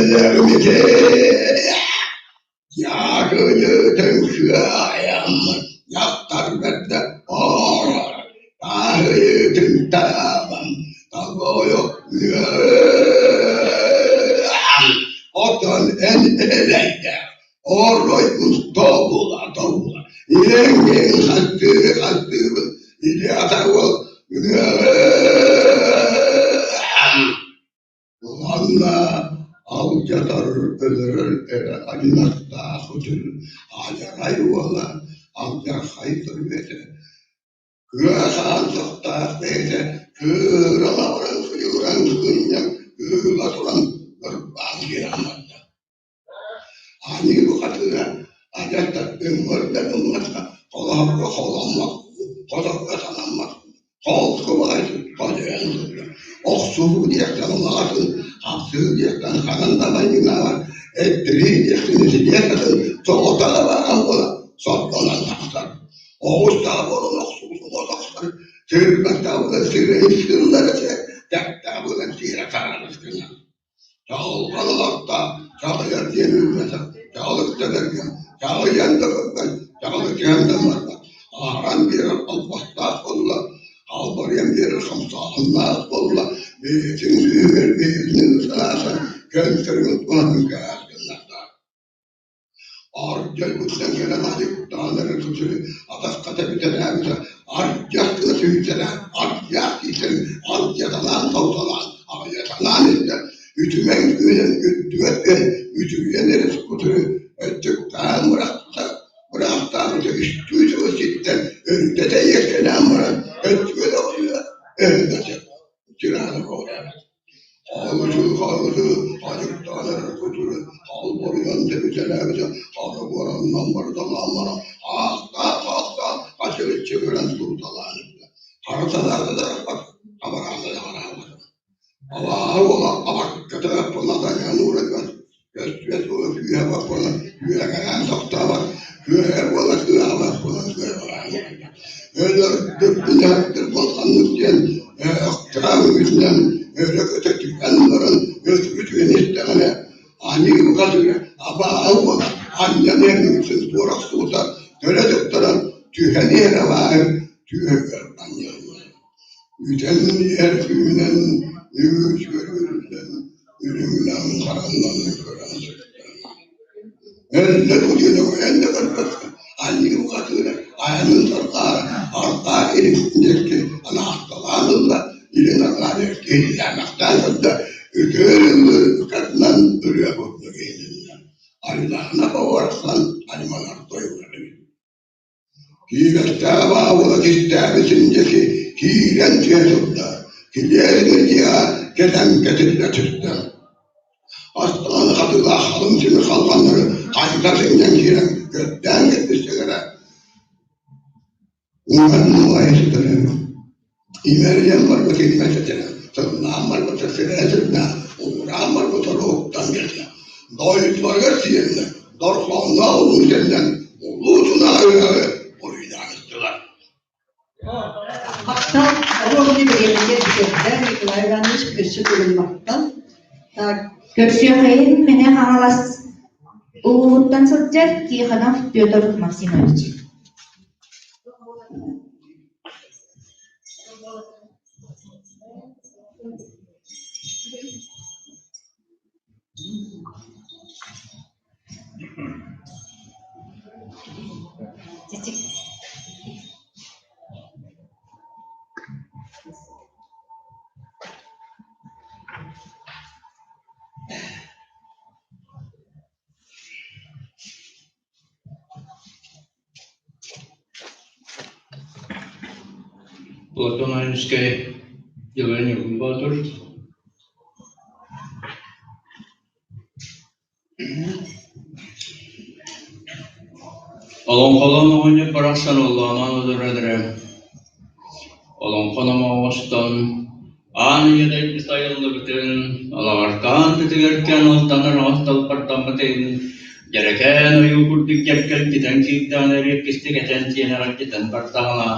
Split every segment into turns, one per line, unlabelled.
Өлөрүм ити Дьаакылытын кыайаммын дьахтар бэрдэ оҥорор тааһыйытын таабан толойо Оттон эн эрэйдээх оройгун тобула тобула иэҥҥин хаттыы хаттыыбын ити ата уол Уонна алдьатар өлөрөр эрэ адьынаттаах үтүр адьарай уола алдьархай төрүөтэ Кыа хаан сохтоох бэйэтэ кыыралаҕыран кыйыгыран кыынньан кыыла туран кырбаан киирэн барда. Аныы бухатыыра адьас да ыҥырда гымматха холоһорго холоммот, хоторго санаммат, холку баҕайытык ходьойон сылдьар. Охсуһуу диэхтэн улаҕатын, хапсыы диэхтэн ханан да майгыннаабат, эттирии диэхтэн итиниэх атын соҕотох абааһы буола сордонон тахсар. Оҕус да буолан охсубутун отохсор, сыырбаттаа буолан сыырын сыыллара сиэр, тэптээ буолан сиэрэ тараанас гынар. Чаҕылҕан олорто, чаҕыйар диэн үүммэтэх, чаҕылыкта бэргэн, чаҕыйан да көрбөт, чаҕылычыһан да барбат, ааҕан биэрэр албастаах буолла, халбарыйан биэрэр хамсааһыннаах буолла, бэйэтин күүһүгэр бэйэтин санаата көнтөрүн туһанан кэһээх гыннарда. Ардьайбыттан кэлэн адьыктаан эрэ тутуһу атахха тэбитэлээбитэ, ардьах гына сүүйтэлээн, ардьаах дииллэрин алдьаталаан тауталаан, аҕыйаталаан илдьэн, үтүмэн күүнэн үрдүгэр түһэн, үтүрүйэн эрэ кутуругу өттүктээн бырахта, быраахтаабыта үстүү сыл ситтэн өрүтэ тэйиэккэлээн баран өттүгэ да өһүллэтэ тираана көҕүрээбит. Хаһыытыы-хаһыытыы хадьыктаан эрэр кутуругу халбарыйан тэбитэлээбитэ, хара буоранынан барыталаан баран, хаахтаах-хаахтаах хачырыччы көрөн туруталаан эрдэ. Хара санаата да арахпат, хабараана да хараабат. Абааһы уола абакката буола тайаан уурайбат, көстүбэт буола күүһэ буола үөрэҕээн тохтообот, күөһэ буола кыаҕабат буола кыаҕалаан уурайбат. Өлөрдүк-бүнэһэрдик буолханнык диэн өөхтөөх үгүсүнэн өрө көтө түһэн баран өтүгүтүгэн истэҕинэ аньыы бухатыыра абааһы уола анньан иһэн үксүн туора охсубута төлө туттаран түһэн иһэр абааһы түөһүгэр анньыллар. Үтэн иһэр күүһүнэн үгүс көрүллэн үрүҥүнэн хараннан көрөн сытта. Өллө диэн өҥөйөн да көрбөккө аньыы бухатыыра айанын тарҕаара арҕаа илин диэки анаахталаан ылла, илин арҕаа диэки иһиллээмэхтээн көрдө, үтүөр ыллыы ыкатынан ырыа курдук иһилиннэ. Аймахна барахсан айманар тойуга эбит. Киирэстээх баабыла кистээбитин диэки киирэн түһэ турда, килиэһин дьиэҕэ кэтэн кэтиллэ түстэ. Астаан хатыылаах халыҥ тимир халҕаннары хайыта сынньан киирэн көрдөөн кэппиттэрэ уҥан нугайа сытар эбит. Имэрийэн барбыт иҥмэт этэ, сымнаан барбыта сирээ сымнаан, уураан барбыта уһуктан кэллэ. Дойдуларыгар тиийэннэр, дорҕоонноох улуу сиринэн улуу тунах ыһыаҕы буруйдаан ыттылар.
Махтал, оруолуну бэлиэтиир бүтэрдэ Николай Иванович өссө төгүл махтал. Так.
Көрсүөххэйин Мэҥэ Хаҥалас улууһуттан сылдьар Тихонов Петр Максимович.
Платон Ойуунускай Дьылай Ньургун Боотур Олоҥхолоон оҕонньор барахсан оллооноон олорон эрэ олоҥхо номоҕо оҥостон аан ийэ дойду сайыллыбытын, алаҕардаан тытыгыртан алтанар оҥос далбардаммытын, дьэрэкээн ойуу курдук дьэргэлдьитэн киирдэҕинэ эриэккистик этэн сиэн эҕэрдэтэн бардаҕына,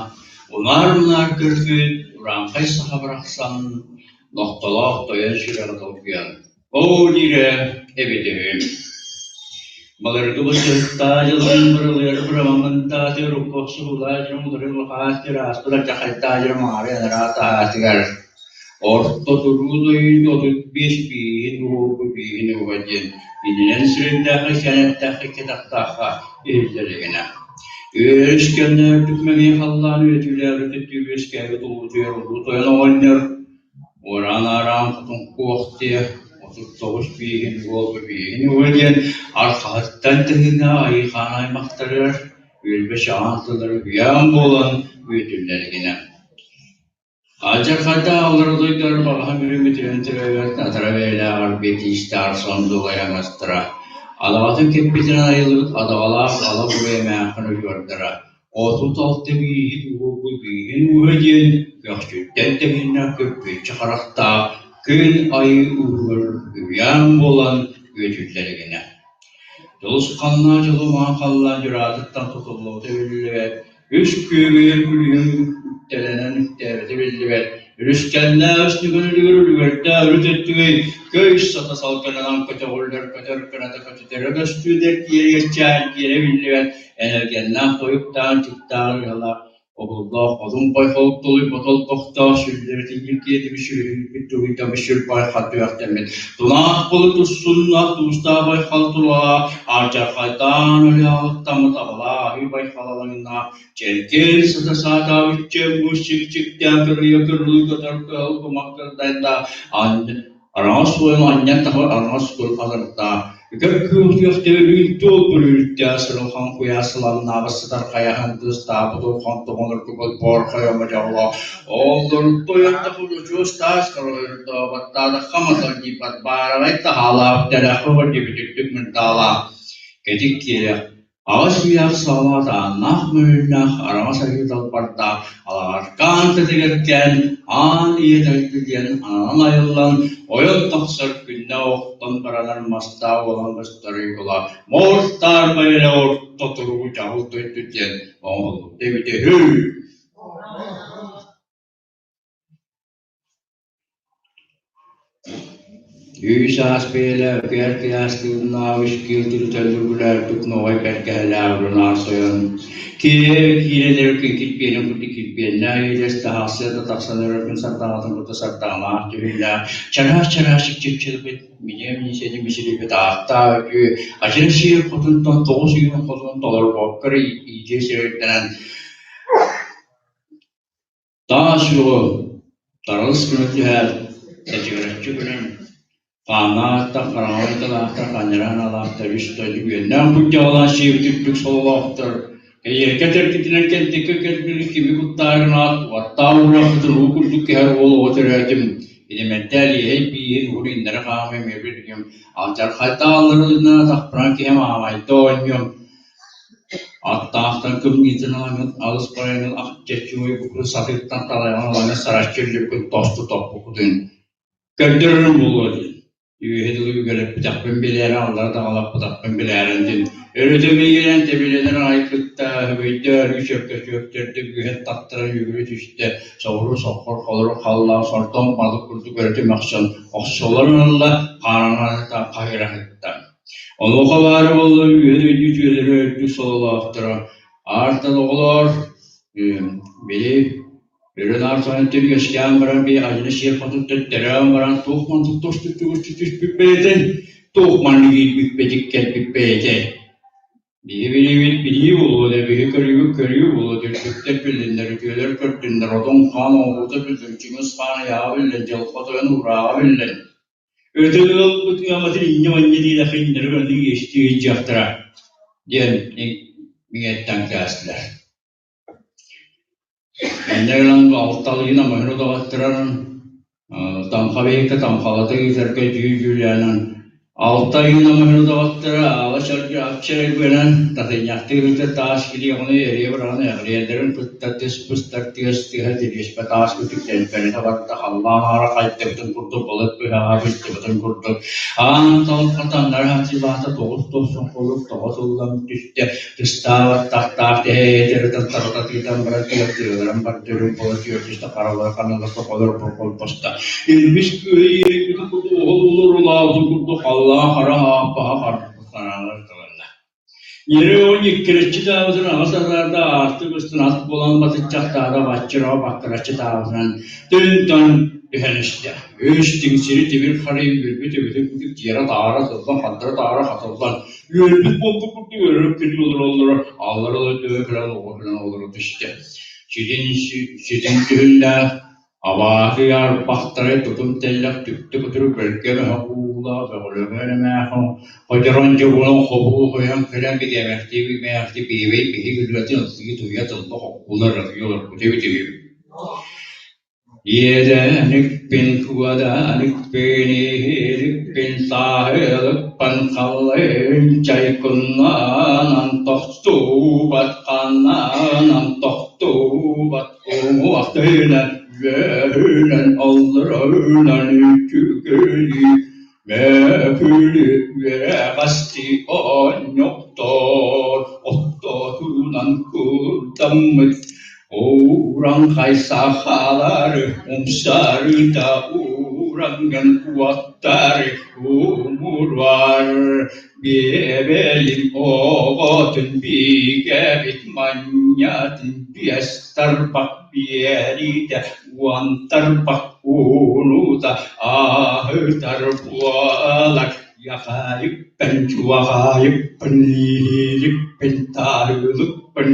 унаар-унаар көрбүт урааҥхай саха барахсан нохтолоох тойон сүрэҕэ долгуйан, «Оо, диирэ. эбитэ үһү. Былыргы быстыһыктаах дьылын бырылыйар бырамаммынтааты урукку охсуһуулаах дьон утары улахаас чараастар алдьархайдаах дьон маары анараа таһаатыгар Орто туруу дойду 35 бииһин уһугу бииһин уһуга диэн иннинэн сирэйдээххэ сэнэттэххэ кэтахтаахха иһиллэр игинэ. Үөрүс кэннэ үрдүк мэҥиэ халлаан үөтүүлээбит үөскээбит улуутуйар улуу тойон оҕонньор уораан-аараан хотун куох диэ 39 бииһин уолга бииһин уһуга диэн архаһыттан тыһыына айыы-хаан аймахтарыгар үөлбэ чаҕаан тыллары үһүйээн буолан үөтүллэр игинэ. Алдьархайдаах аллара дойдулар балаһан бүрүммүтүнэн төрөөбүт атара бэйэлээҕэр биэтиистээр сондугай аҥастара, адаҕатын кэппитинэн айыллыбыт адаҕалаах ала буруй эмээххин удьуордара 36 бииһин уһугу бииһин ууһа диэн көхсүттэн тэҥиннэх күппүччэ харахтаах күн айыы ууһугар үһүйээн буолан үөтүллэр игинэ. Дьулусханнаах дьолу-маан халлаан дьураатыттан тутуллубута биллибэт, Үс күөгүйэр күлүһүн үктэлэнэн үктээбитэ биллибэт, Өрүскэннээх үстүгүн үлүгэр үлүгэрдээх үрүт өттүгэй көй сата салгынынан көтөҕүллэр көтөр кыната көтүтэрэ көстүүдэр киэргэччээн киэрэ биллибэт энэлгэннээх тойуктаан чыктаах ырыалаах Оһоллоох одун байхал толуйбат олбохтоох сүллэритинньик киэтими сүөһүлбүт туһуйдаммыт сүр байхал түһэхтэммит тунаах былыт уссуннаах туустаах байхал тула алдьархайдаан өлөөхтаммыт абалаах аһыы байхал алаҥнаах чэлгиэн сыта саатаабыт чэм чик-чиктээн кырыйа кырылыы көтөр кыһыл кумах кырдайдаах Араҥас суойун анньан тахар араҥас кур хатырдаах, үкэр күөх төбөлүүн туол бүрүүттээх сырылхан куйаас сыламнаабыт сытар хайаһын тыастаабыт улахан тоҥолорго боорхой омодьоҕолоох оллурутта тахыр учуос таас хоройордообаттаатахха матар дииппат баараҕай таһаалаах тэрэххэ диэбит үрдүк мырдаалаах кэтит киэлэх Аҕыс үйээх саҕалаах ааннаах мөрүннээх араҥас арыы далбардаах алаҕаркаан тэтигэркээн аан ийэ дойду диэн ананан айыллан ойон тахсар күннэ охтон баранар мастаах уолан быстар уйгула муор-таар байыла орто туруу дьаһал дойду диэн оҥоһуллубут эбитэ үһү. Үс аас бэйэлээх үкээр кыйаастыыннаах үс киил түлүтэллүгүлээрдик нуоҕай бэргэһэлээх үрүн сойон киирэ киирэн эрэ күн килбиэнин курдук килбиэннээх иилэс таһаахсыйа да тахсан эрэр күн сардаҥатын кытта сардаҥалаах түһүүлээх чараас-чараас чипчилбит миниэм миисэни мисилийбит ааттаах үтүө адьас сиэр хотунтан тоҕус үйүн хотун толорбокко эрэ иитиэ сирэйдэнэн Таас үөҕү таралыс гына түһээт, кэчигирэччи күлэн, хааннаахтар, хараҥа тылаахтар, ханньараан алаахтар үс дойду үөннээх быдьаҕалаах сиэбит үрдүк сололоохтор, кэйиэркэ тэргитинэн кэнтиккэ кэлбит кими куттаарынаат, уоттаах ураахытын уу курдук кэһэр уол оҕо төрөөтүм, идэмэрдээл иэһэй бииһин уһун иннэрэ хаамыам үөбүлүгүм, алдьархайдаалларына тахпыран киһим аамайда оонньуом, Аттаахтан кымньыытын ылаҥҥыт алыс бараҥҥын ахчаччы букун сатыыттан талайаҕын ылаҥҥыт сараччы үрдүккүн тосту топпуккутун көрдөрөрүм буолуо диэн үөһэ дылы үгэлэппитэхпин билээрэн аллара даҕалаппытахпын билээрэн диэн өрүтэ миигинэн тэбилэнэр аҕай кытта өһөгөйдөөр үчөккө чүөктэрдик үөһэн таттаран үөгүрэ түстэ соҕуруу соххор холоро халлаан сордоҥ балык курдук өрүтэ мөхсөн охсуллан ылла хаараҥа хаһыыра сытта. Онуоха баара буолла үһү дойду үтүөлэрэ үрдүк сололоохторо аартан оҕолоор били өрө наар сонун үөскээн баран били адьына сиэр хотуттан төрөөн баран туох мантан тосту түгүрчү түспүт бэйэтин туох маннык иирбит бэдик кэлбит бэйэтэ биһи билиибит билии буолуо да биһи көрүүбүт көрүү буолуо да үрдүктэр биллиннэр үтүөлэр көрдүннэр одун хаан оҥоһуута биллин Чыҥыс хаан ыйааҕа биллин дьылҕа тойон уурааҕа биллин Өтөн ылбыт ыаматын инньэ-манньа диэтэххэ иннэрэ көрөннүк иэстии сылдьыахтара диэн миҥэттэн кээстилэр. Инньэ гынан алталыын амаһын удаҕаттаран таҥха биһиккэ таҥхалата ыытарга дьүү-дьүүлээнэн Алта ыйын амаһын удаҕаттара аала сэргэ апчарайбынан татынньахтыы ыытар таас килиэҕини эрийэ быраҕан эҕирийэллэрин кытта тыс быстар тыас тыаһа тириэспэ таас үтүктэрбэритэ барда халлаан аара хайдыбытын курдук былыт быһаҕа быстыбытын курдук аан талха таҥнары хатыылаата тоҕус тохсон холук тоҕо тыллан түстэ тыстаабат тахтаах тэһэйэтэритэн тарата тыытан баран тыаттыыларын бардырын буола түөртүстэ харалар ханалар соколор холбоста илбис күөйэ курдук оҕол. Улуруулаабытын курдук халлаан хара хааппаһа хараҥа тылынна. Нерон иккириччи таабытын аҕыс атаарда аартык устун ат буолан батыччахтаата баччыраҕа баккыраччы таабытынан түн-тон түһэн истэ. Үс тиҥсири тимир харыйын үөрбүт өбүтүн курдук тиэрэ-таара тыллан хантара-таара хатыллан үөрбүт буолбут курдук өрө күрүү олороллоро аллара дойдуга кэлэн оҕо кэлэн олоро түстэ. Ситин ситин түһүннээх Абааһы арбахтары тутум тэллэх түптэ көтөрү бэркэ мөһөх уулаах бөҕөлөмөн эмээхин ходьорон дьобулан хобуу хойон кэлэн бигэмэхтии бигэмэхтии биэбэй биһи күлүөтүн ылсыы туйа тылла хоккулар ырыа олорбут эбит үһү. Иэдэникпин куоданикпин иһирикпин сааһылыкпын халлын чайкуннанан тохтуубат ханнанан тохтуубат Уҥуохтуунан, үөһүнэн, алларынан үчүгэйи, мөкүнү үөрэҕэстии оонньоттор, оттотунан курдаммыт уураҥхай сахалары умсарыта уураҥҥын уоттары умуруар Биэбэйим оҕотун бигэбит манньатын биэс тарбах биэриитэ уон тарбах уунута ааһытар буолар Яхайыппын чугаһайыппын иһиириппин таарыылыкпын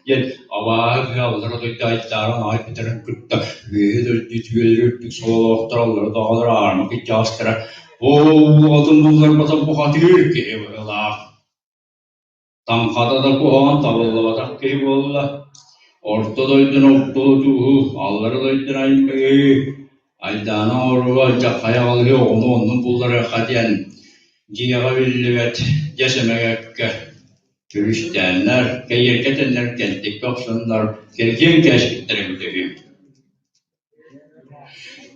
диэн абааһы аллара дойду айдааран аҕай бүтэрин кытта үөһэ дойду үтүөлэр үрдүк сололоохтор аллара даҕалар аарма кыччаҕастара Оҕотун булларбатах бухатыыр киһи быһыылаах. Таҥхата да куһаҕан табыллыбатах киһи буолла. Орто дойдуну ортолотууһу, аллара дойдуну аймыы, айдаана оҥорууга дьаххайа аҕалыы оҕону оннун булларыахха диэн дьиэҕэ биллибэт дьэс эмэгэккэ күрүстээннэр, кэйиэргэ этэннэр кэлтиккэ охсоннор кэлгиэн кээспиттэрэ эбитэ үһү.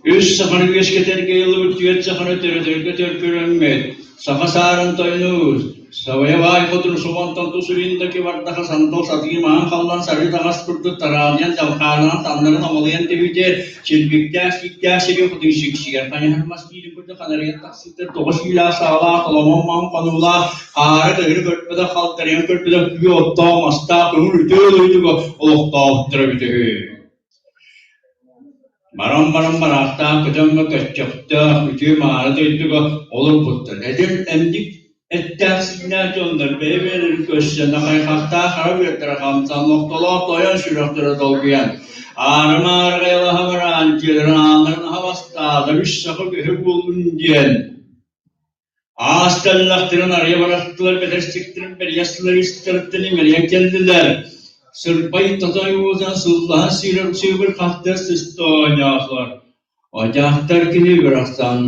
Үс саханы үөскэтэргэ ылыбыт түөрт саханы төрөтөргө төркүрөммүт, саха саарын тойонуур, сабайа баай хотун субантан тус уйундаки бардаха сандал сатыы маһын халлан сарыы таҥас курдук тараадыйан дьалхаанынан таннарын омолуйан түһүүтэ, чилбиктээх сииктээх сири хотун сиксигэр хайыһар мас киирин курдук ханарыйан тахсыытар тоҕус сүүлээх саалаах толомон маҥан хонуулаах хаары кыһыны көрбөтөх халтарыйан көрбөтөх күү оттоох мастаах көҥүл үтүө дойдуга олохтообуттара эбитэ үһү. Баран-баран бараахтаан көтөҥҥө көччөхтөөх, үтүө-мааны дойдуга олорбуттар. Эдэр эмдик эттээх-сииннээх дьоннор бэйэ-бэйэлэрин көрсөн, хайхахтаах хара үөттэрэ хамсаан, охтолоох тойон сүрэхтэрэ долгуйан, аарыма-аары хайалаһа бараан, дьиэлэрин ааннарын аһа бастаата, үс саха көһө буоллун диэн Аас тэллэхтэрин арыйа бырахтылар, бэдэрсиктэрин бэрийэ сылар истэриттэн имэрийэн кэллилэр. Сырбай тотой уутун сыллаһан сүүрэр сүүбүр хахтыар сыста оонньоохлор. Одьаахтар киһи бырахсан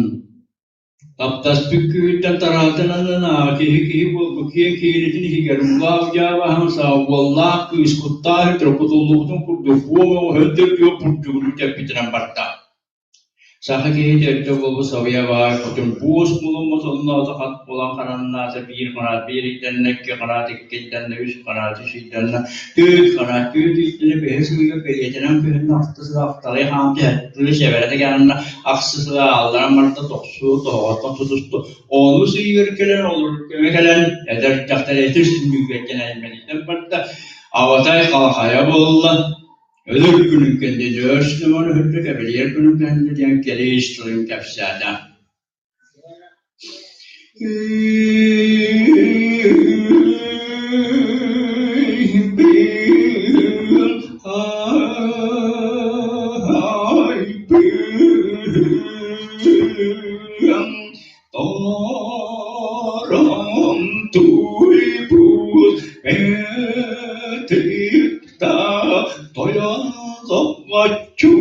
таптаспыт күүһүттэн тараатын аннына киһи киһи буолбут киэҥ киһилитин иһигэр улаах дьаабаһын саабуоллаах кыыс куттаах кутуллубутун курдук буом оҕо өндөргүө бурдугун үтэппитинэн барда. Саха киһитэ өртө буолбут Сабыйа баай хотун буос булуммут онноото хат буолан хараннаата биир хараат биир ыйданна, икки хараат икки ыйданна, үс хараат үс ыйданна, түөрт хараат түөрт ыйданна, бэһис ыйга бэлиэтэнэн көһүннэ, алта сыла ахталай хаам түһэттилэ, сэбэрэтэ кэлэннэ, ахсы сыла аалларан барда, тохсуо тоһоҕоттон тутусту, онус ыйыгар кэлэн олорор кэмэ кэлэн, эдэр дьахтар этир сүнньүгэр кэлэн барда, абатай халахайа буолла, Өлөр күнүн кэннэ дьөөс-нөҥөр өһүрдэ кэбэлийэр күнүн кэннэ диэн кэлиис тылын кэпсээтэ. Туйбут тойон тоҥоччугун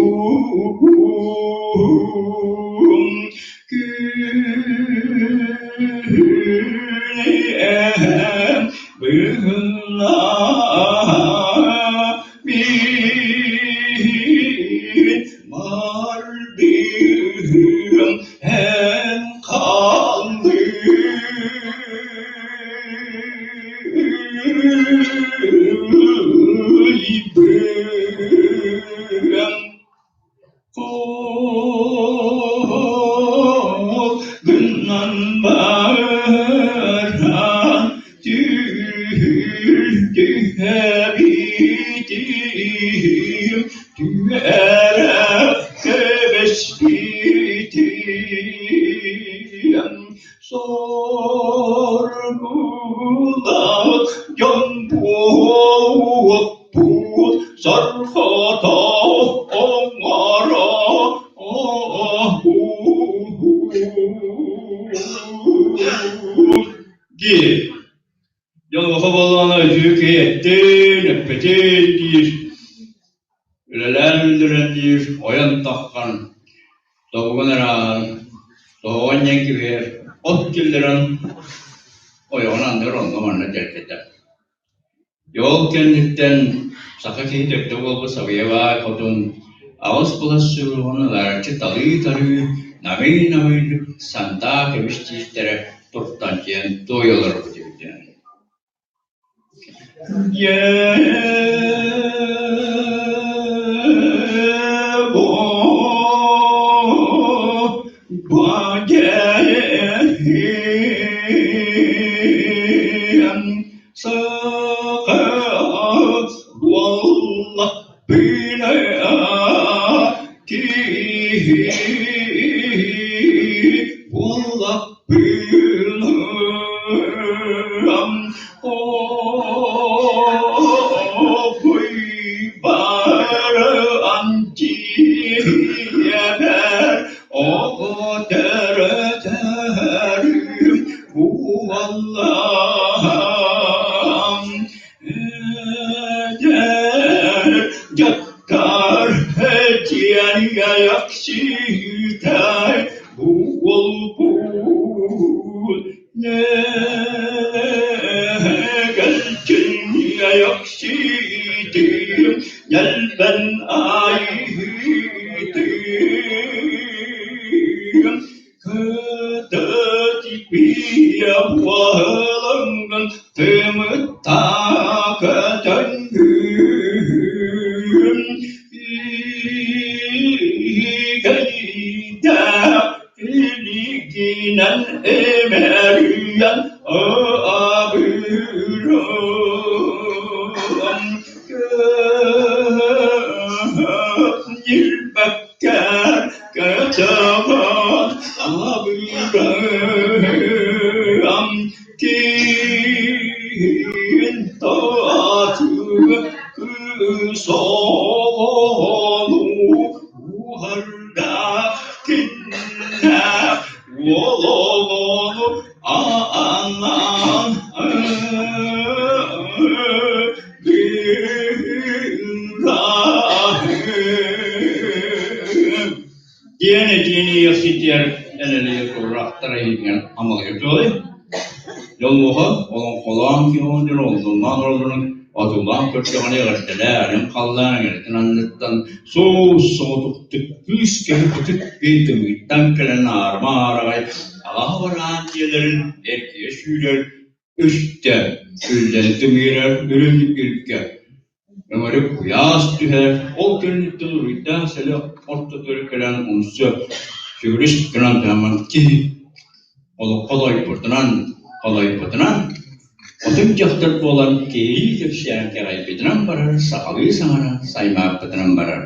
Соргулаах дьон буолуохпут, сорҕото оҥоро Дии Дьолуоха буоллаҕына үтүө киһи эттин, эппэтин диир, үлэлээн үллэрэн диир, ойон таххан, тобугун эрэ тоһоҕон диэн кэбиһэр, от киллэрэн ойоҕун анныгар онно-манна тэлгэтэр. Дьэ ол кэнниттэн саха киһи төрдө буолбут Сабыйа баай хотун аҕыс былас сүрүҕүн ылаарыччы талыы-талыы намыы-намыыннык сандаа кэбис дииртэрэ туртан диэн туойалларбыт эбит Диэн этиини иэхситиэр энэлийэ куррахтара иһигэр амалыйа туолай. Дьолуоха олоҥхолоон киһи олдуллаан олорон одуулаан көрдөҕүнэ эҕэрдэлээ, халлаан эҥэритин анныттан суус соҕотуктук күүс киһи ытык биир тымныыттан кэлэн аарыма аараҕай алаһа бараан дьиэлэрин эргийэ сүүрэр үстэ үллэн тымыырар үрүҥ үргэ Өҥөрүк куйаас түһэр, ол кэнниттэн уруйдаах сэлэ ортотугар кэлэн умса сүгүрүс гынан таһыммыт киһи олоххо олойбутунан, холойбутунан, отун дьахтар буолан киһилии кэпсээн кэҕэйбитинэн барар, сахалыы саҥара саймааппытынан барар.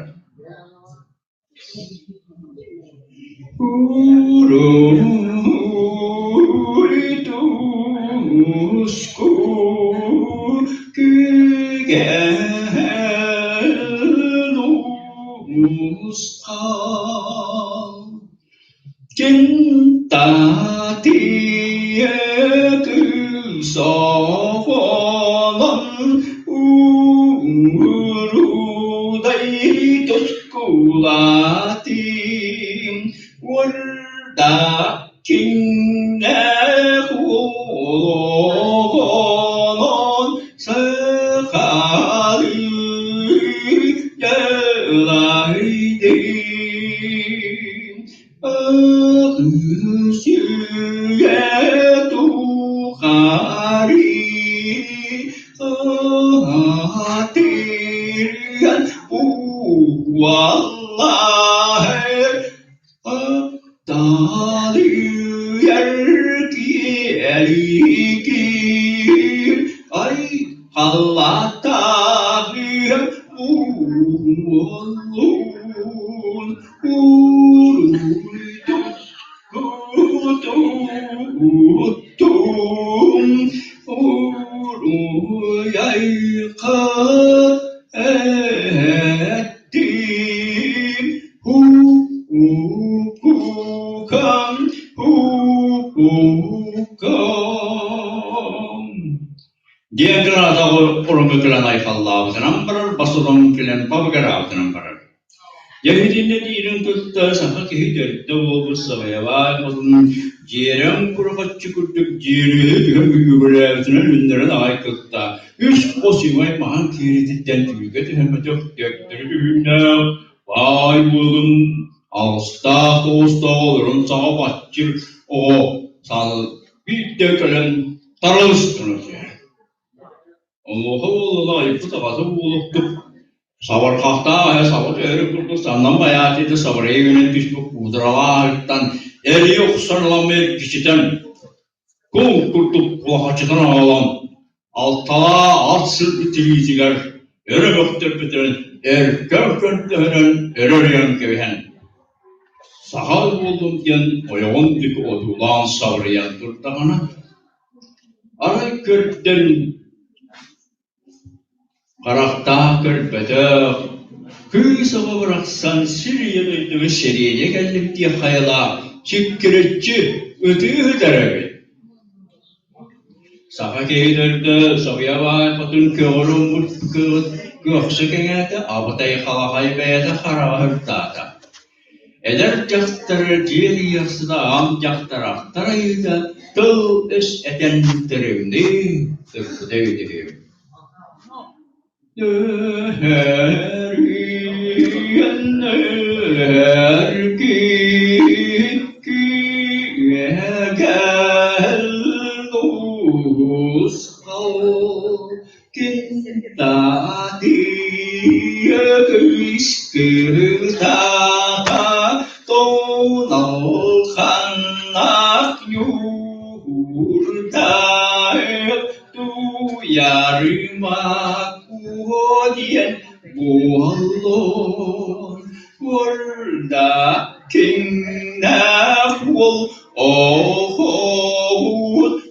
Уруй-айхал эттим Һу-һу-кам, һу-һу-кам Диэн кыраата орунга кэлэн айхаллаабытынан барар, бас отон кэлэн бабыгараабытынан барар. Дьэ итиннэ диирин кытта саха киһи төрдө буолбут сабайабаай хотун дьиэрэҥ курухаччы курдук дьиэриһи түһэн үгүрээбитинэн үннэрин аҕай кытта үс хос имай маһан киирититтэн түүгэ түһэн мөтөх төттөрү түһүннээх баай уолун аҕыстаах тоҕустаах олорун саҕа баччыр оҕо сал биирдэ кэлэн таралыс гына түһэр. Онуоха уоллана айыппыт аҕата буолуохтук сабархахтаах эһэ саба түһэрин курдук саннан байаатыйда сабарыйа үүнэн түспүт куударалааһыттан эрийэ охсон ылан эргичитэн кул курдук кулахачытан аҕалан алталаа ат сылгы тириитигэр өрө мөхтөрбүтүнэн эркэн көнтөһүнэн өрө өрүйэн кэбиһэн саха буоллум диэн ойоҕун диэки одуулаан сабырыйан турдаҕына Арай көрдөн харахтаах көрбөтөх, кыыс оҕо барахсан сир ийэ дойдуга сириэйэ кэллим диэх хайалаах чиккирэччи ытыы сытар эбит. Саха киһи төрдө Софья баай хотун көҕөр уҥмут көхсө кэҥээтэ, абытай халахай бэйэтэ хараҕа сырдаата. Эдэр дьахтар дьиэ ийэхситэ аҕам дьахтар ахтар айыыта тыл-өс этэн тэримнии турбута үһү.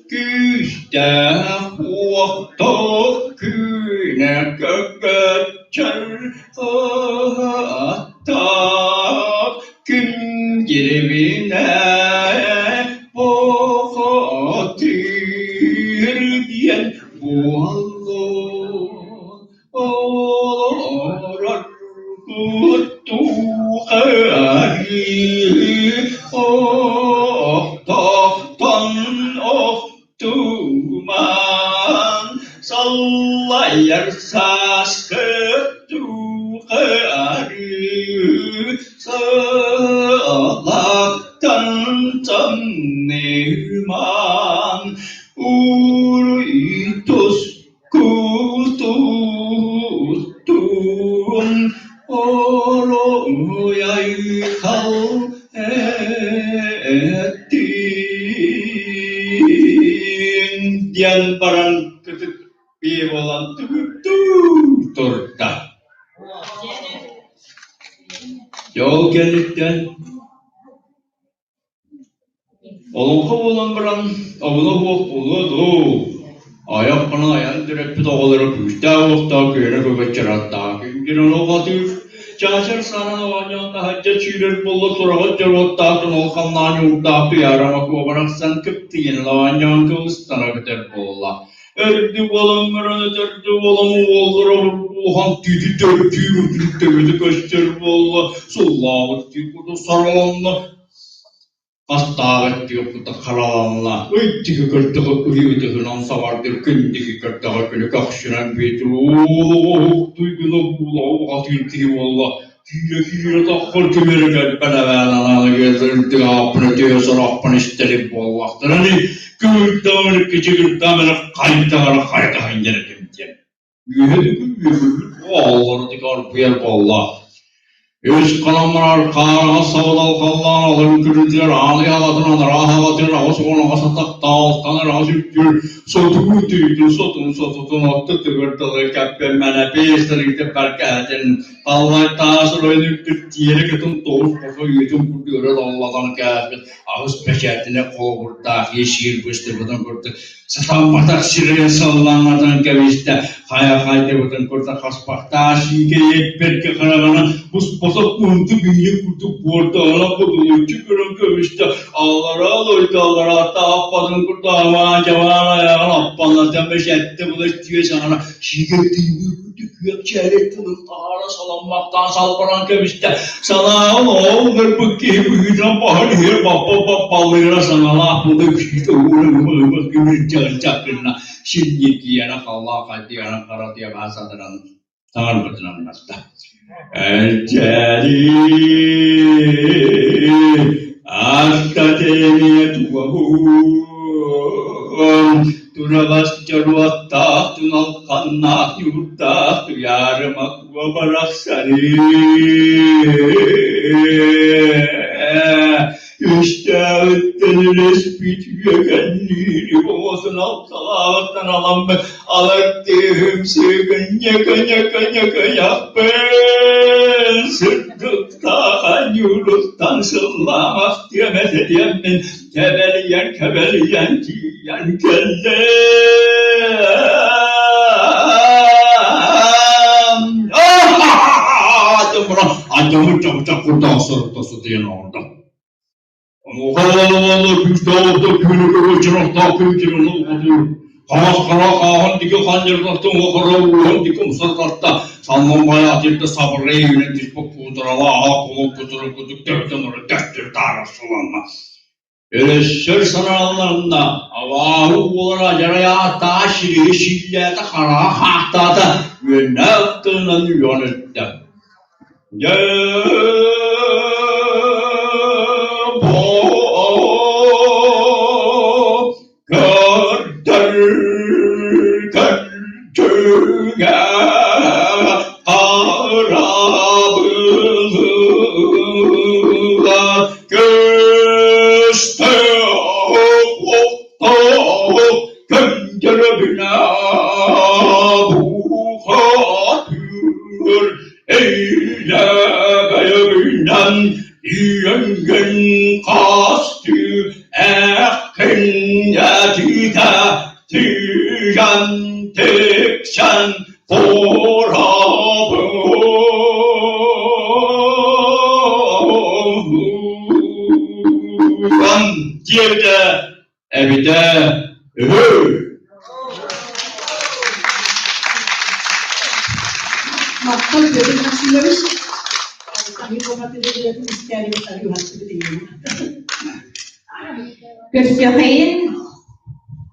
Күүстээх уохтаах күнэ көкөччөр аттаах күн дьирибинэ бохотуур диэн буоллун олорор куттуухарыы охтохтон охтуман саллайар сааскы туухарыы сылаахтан тымныыман уруй тус Кутуттун оруйайхал эттин диэн баран кытык биэ буолан түгүктүү турда. Дьол кэнниттэн Олоҥхо буолан баран, обуна суох буолуо дуу, айах гына айан төрөппүт оҕолоро күүстээх-уохтаах күөрэ көбөччөр аттаах күндүн олохотуур, чаачар саанан оонньоон таһырдьа сүүрэр буолла сураҕыт дьоруоттаах дьон ол хамнаан ньуурдаах Туйаара Макуо барахсан кыптыйан оонньоон кыбыстара көтөр буолла. Өрдү буолан баран өтөрдү буолан уоллара бургуһан түүтү төрдүү үрдүк төбөтө көстөр буолла, суллаабыт түү курдук сараланна Астаабат диэххэ хараланна, ый диэки көрдөҕө ый ытыһынан сабардыр, күн диэки көрдөҕө күнү көхсүнэн биэтир, уһуктуй гына буулаҕа бухатыыр киһи буолла, киирэ-киирэ таххар ким эрэ кэлбэт эбээн анааны үрдүк ааппын өтүө сорохпун истэрик буоллахтарыный, кыырдаҕым кичигирдаҕым эрэ хайдах эрэ хайдаһын дьэрэтим диэн. Үөһэ үөһү оҕолору арбыйар буолла. Үс халаммар хаараҕа сабыдал халлаан алын күрүтүгэр аан ыйаалатын анараа аһаҕатыгар 88 атахтаах алтан араҕас үктүүр сотуу түүтүн сотун сотутун ортотугар дылы кэппэммэнэпиэс тарыыта бэркээтин таллайтаас оройун үктүр тиэрэ көтөн тоҕус хосо үйэтин курдук өрө лаллатан кээспит аҕыс бэчээтинэ холобурдаах иэсиир быстыбытын курдук сатамматах сирин саллаҥатан кэбистэ, хайа-хайдыбытын курдук хаспахтаах сиикэй бэркэ хараҕынан буспатах унту биһиги курдук буордаҕына кутулуччу көрөн кэбистэ, аллараа дойду аллараа тааппатын курдук амаан-дьамаан айаҕын аппаллатан бэчээттэ былас түө саҥара сиикэй тыйбыы курдук күөх чээрэй тылын таһаара саламмахтаан салбаран кэбистэ, санааҕын оҕоҥ көрбүт киһи быһыытынан баһын иһэр баппа-баппаллыыра санаалаах буола үксүүтэ уура-уура күмүрдьэ гынна синньикийэнэ халлаан хайдыйарын хара тыаҕа сатаран таҥарбытынан барда. Элчэри аста тэмиэ тугабын Тураҕас дьоруоттаах туналханнаах ньуурдаах туйаарыма куо барахсаны Үстээҕиттэн үлэспит үөкэнниири оҕотун алталааҕыттан аламмыт алартыыһым сыгынньыка-ньыка-ньыкайахпын сырдыктаах анньууруттан сыллаамах тиэмэтэ диэммин Кэбэлийэн-кэбэлийэн тиийэн кэллим. Адьамы-чабыча курдаах сырытта сытыйан оҥордо. Онуоха күүстээх күнү көрө-чырахтаах күн кирилл хотуур. Хаҥас хара хааһын диги ханньырдахтын хара ууһун диги умсардарта саннын байаатырда сабырый үүнэн түспүт куударалааха кулун кутуру кутук төбөтөн ыры төстүр таарасыланна. Өрөссөр санааларына абааһы буолара дьарайааттаа сириһи силлээтэ хараҕа хаахтаата үөннээх тылынан үөҕэн эттэ. Дьэ көрдөр көрдүгэ харабылыга көстө көндөрөбүнэ бухатыр эйлэбэйэбинэн иэнгэн хасты Эххиннэтитэ тыйан тиксэн турабын диэбитэ эбитэ үһү.
Махтал Петр Максимович.
Көрсүөххэйин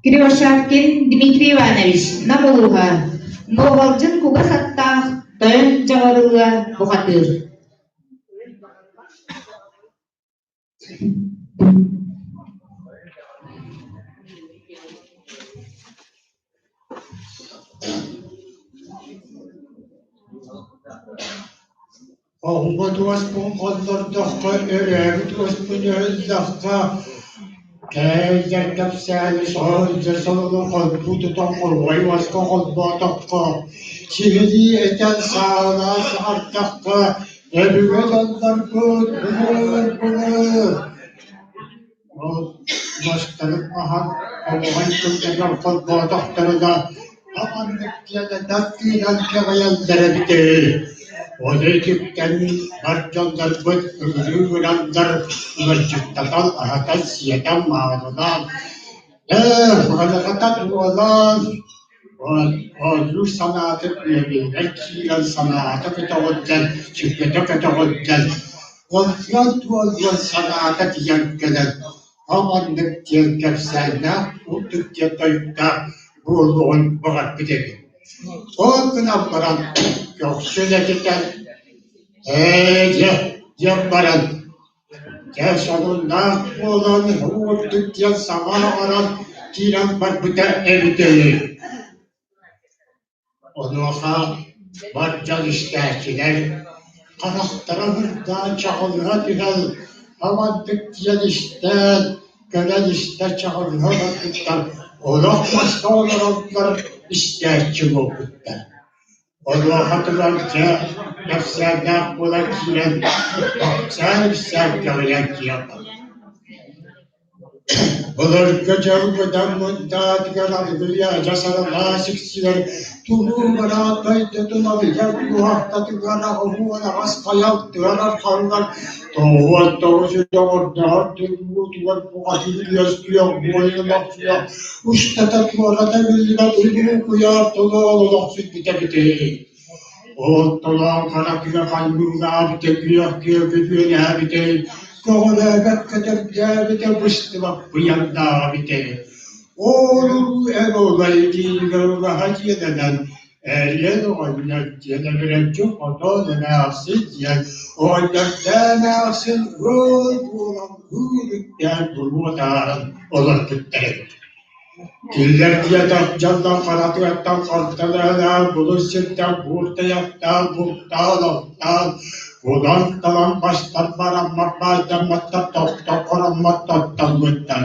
Кривошапкин Дмитрий Иванович, Нам улууһа, Нуобалдьын кугас аттаах тойон дьаҕарыыга бухатыыр.
Оһуҥҥа туоспун холлордоххо, өрөөбүт уоспун өһүллэххэ, кээйдэр кэпсээни соһуйда солону холбуу тутан хоруой уоска холбоотоххо, сиһилии этэн саалаан саҥардахха, өбүгэ дьоннорбут былыр-былыр Ол уостарын аһан хомоҕой тылларыгар холбоотохторуна, маннык диэн этэн тыынан кэҕийэллэр эбитэ үһү. Ону үтүктэн бар дьоннорбут ыҥырыы ыҥыраннар ыалдьыттатан, аһатан-сиэтэн, маанылаан, ээ, маныхатан уолан Оонньуур санаата үөмэйигэр киирэн санаата көтөҕүллэн, сүргэтэ көтөҕүллэн, олуйан-туолуйан санаата тиийэн кэлэн, хомоннук диэн кэпсээннээх курдук диэн тойуктаах буолуоҕун баҕарбыт эбит. Ол гынан баран көхсүн этитэн, «Ээ дьэ» диэн баран, дьэ сонуннаах буолан уурдук диэн саҥа оҥорон киирэн барбыта эбитэ үһү. Онуоха бар дьон истээччилэр Харахтара сырдаан чаҕылыһа түһэн, хамандык диэн истэн, көрөн истэ чаҕылыһа олорбуттар, олох маска олороллор истээччи буолбуттар. Онуоха туран дьэ кэпсээннээх буолан киирэн, ыксаан-ыксаан кэҕийэн киирэн барбыт. Былыргы дьыл быдан мындаатыгар аныгы адьас аралаа сиксигэр тулуу бараан дойдутун алыйар туһахтатыгар аҕыс хайал тыалар халлар 99 оҕордоһор турбутугар буҕатыыр үөскүөх буойун охсуох устата туората биллибэт улуу куйаар толоон олохсуйбута эбитий. Ол толоон харатыгар хаймыылаабыта күөх күөгү бүөлээбитэй, көҕүлээбэккэ төрдөөбүтэ быстыбат быйаҥнааҕа эбитэй. Ол улуу эн олай дииригэр улаха дьиэлэнэн, эриэн оҕонньор диэн эбирэччи хотон эмээхсин диэн оҕонньордоох эмээхсин ыал буолан ыыр үктээн буруо таһааран олорбуттар эбит. Кинилэр диэтэх дьоннор харатыгаттан ханталаан, булун сиртэн бууртайахтаан, бултаан-алтаан, булан-талан бастар бараммат баайдамматтар, тохтор хороммот тоттоммуттар.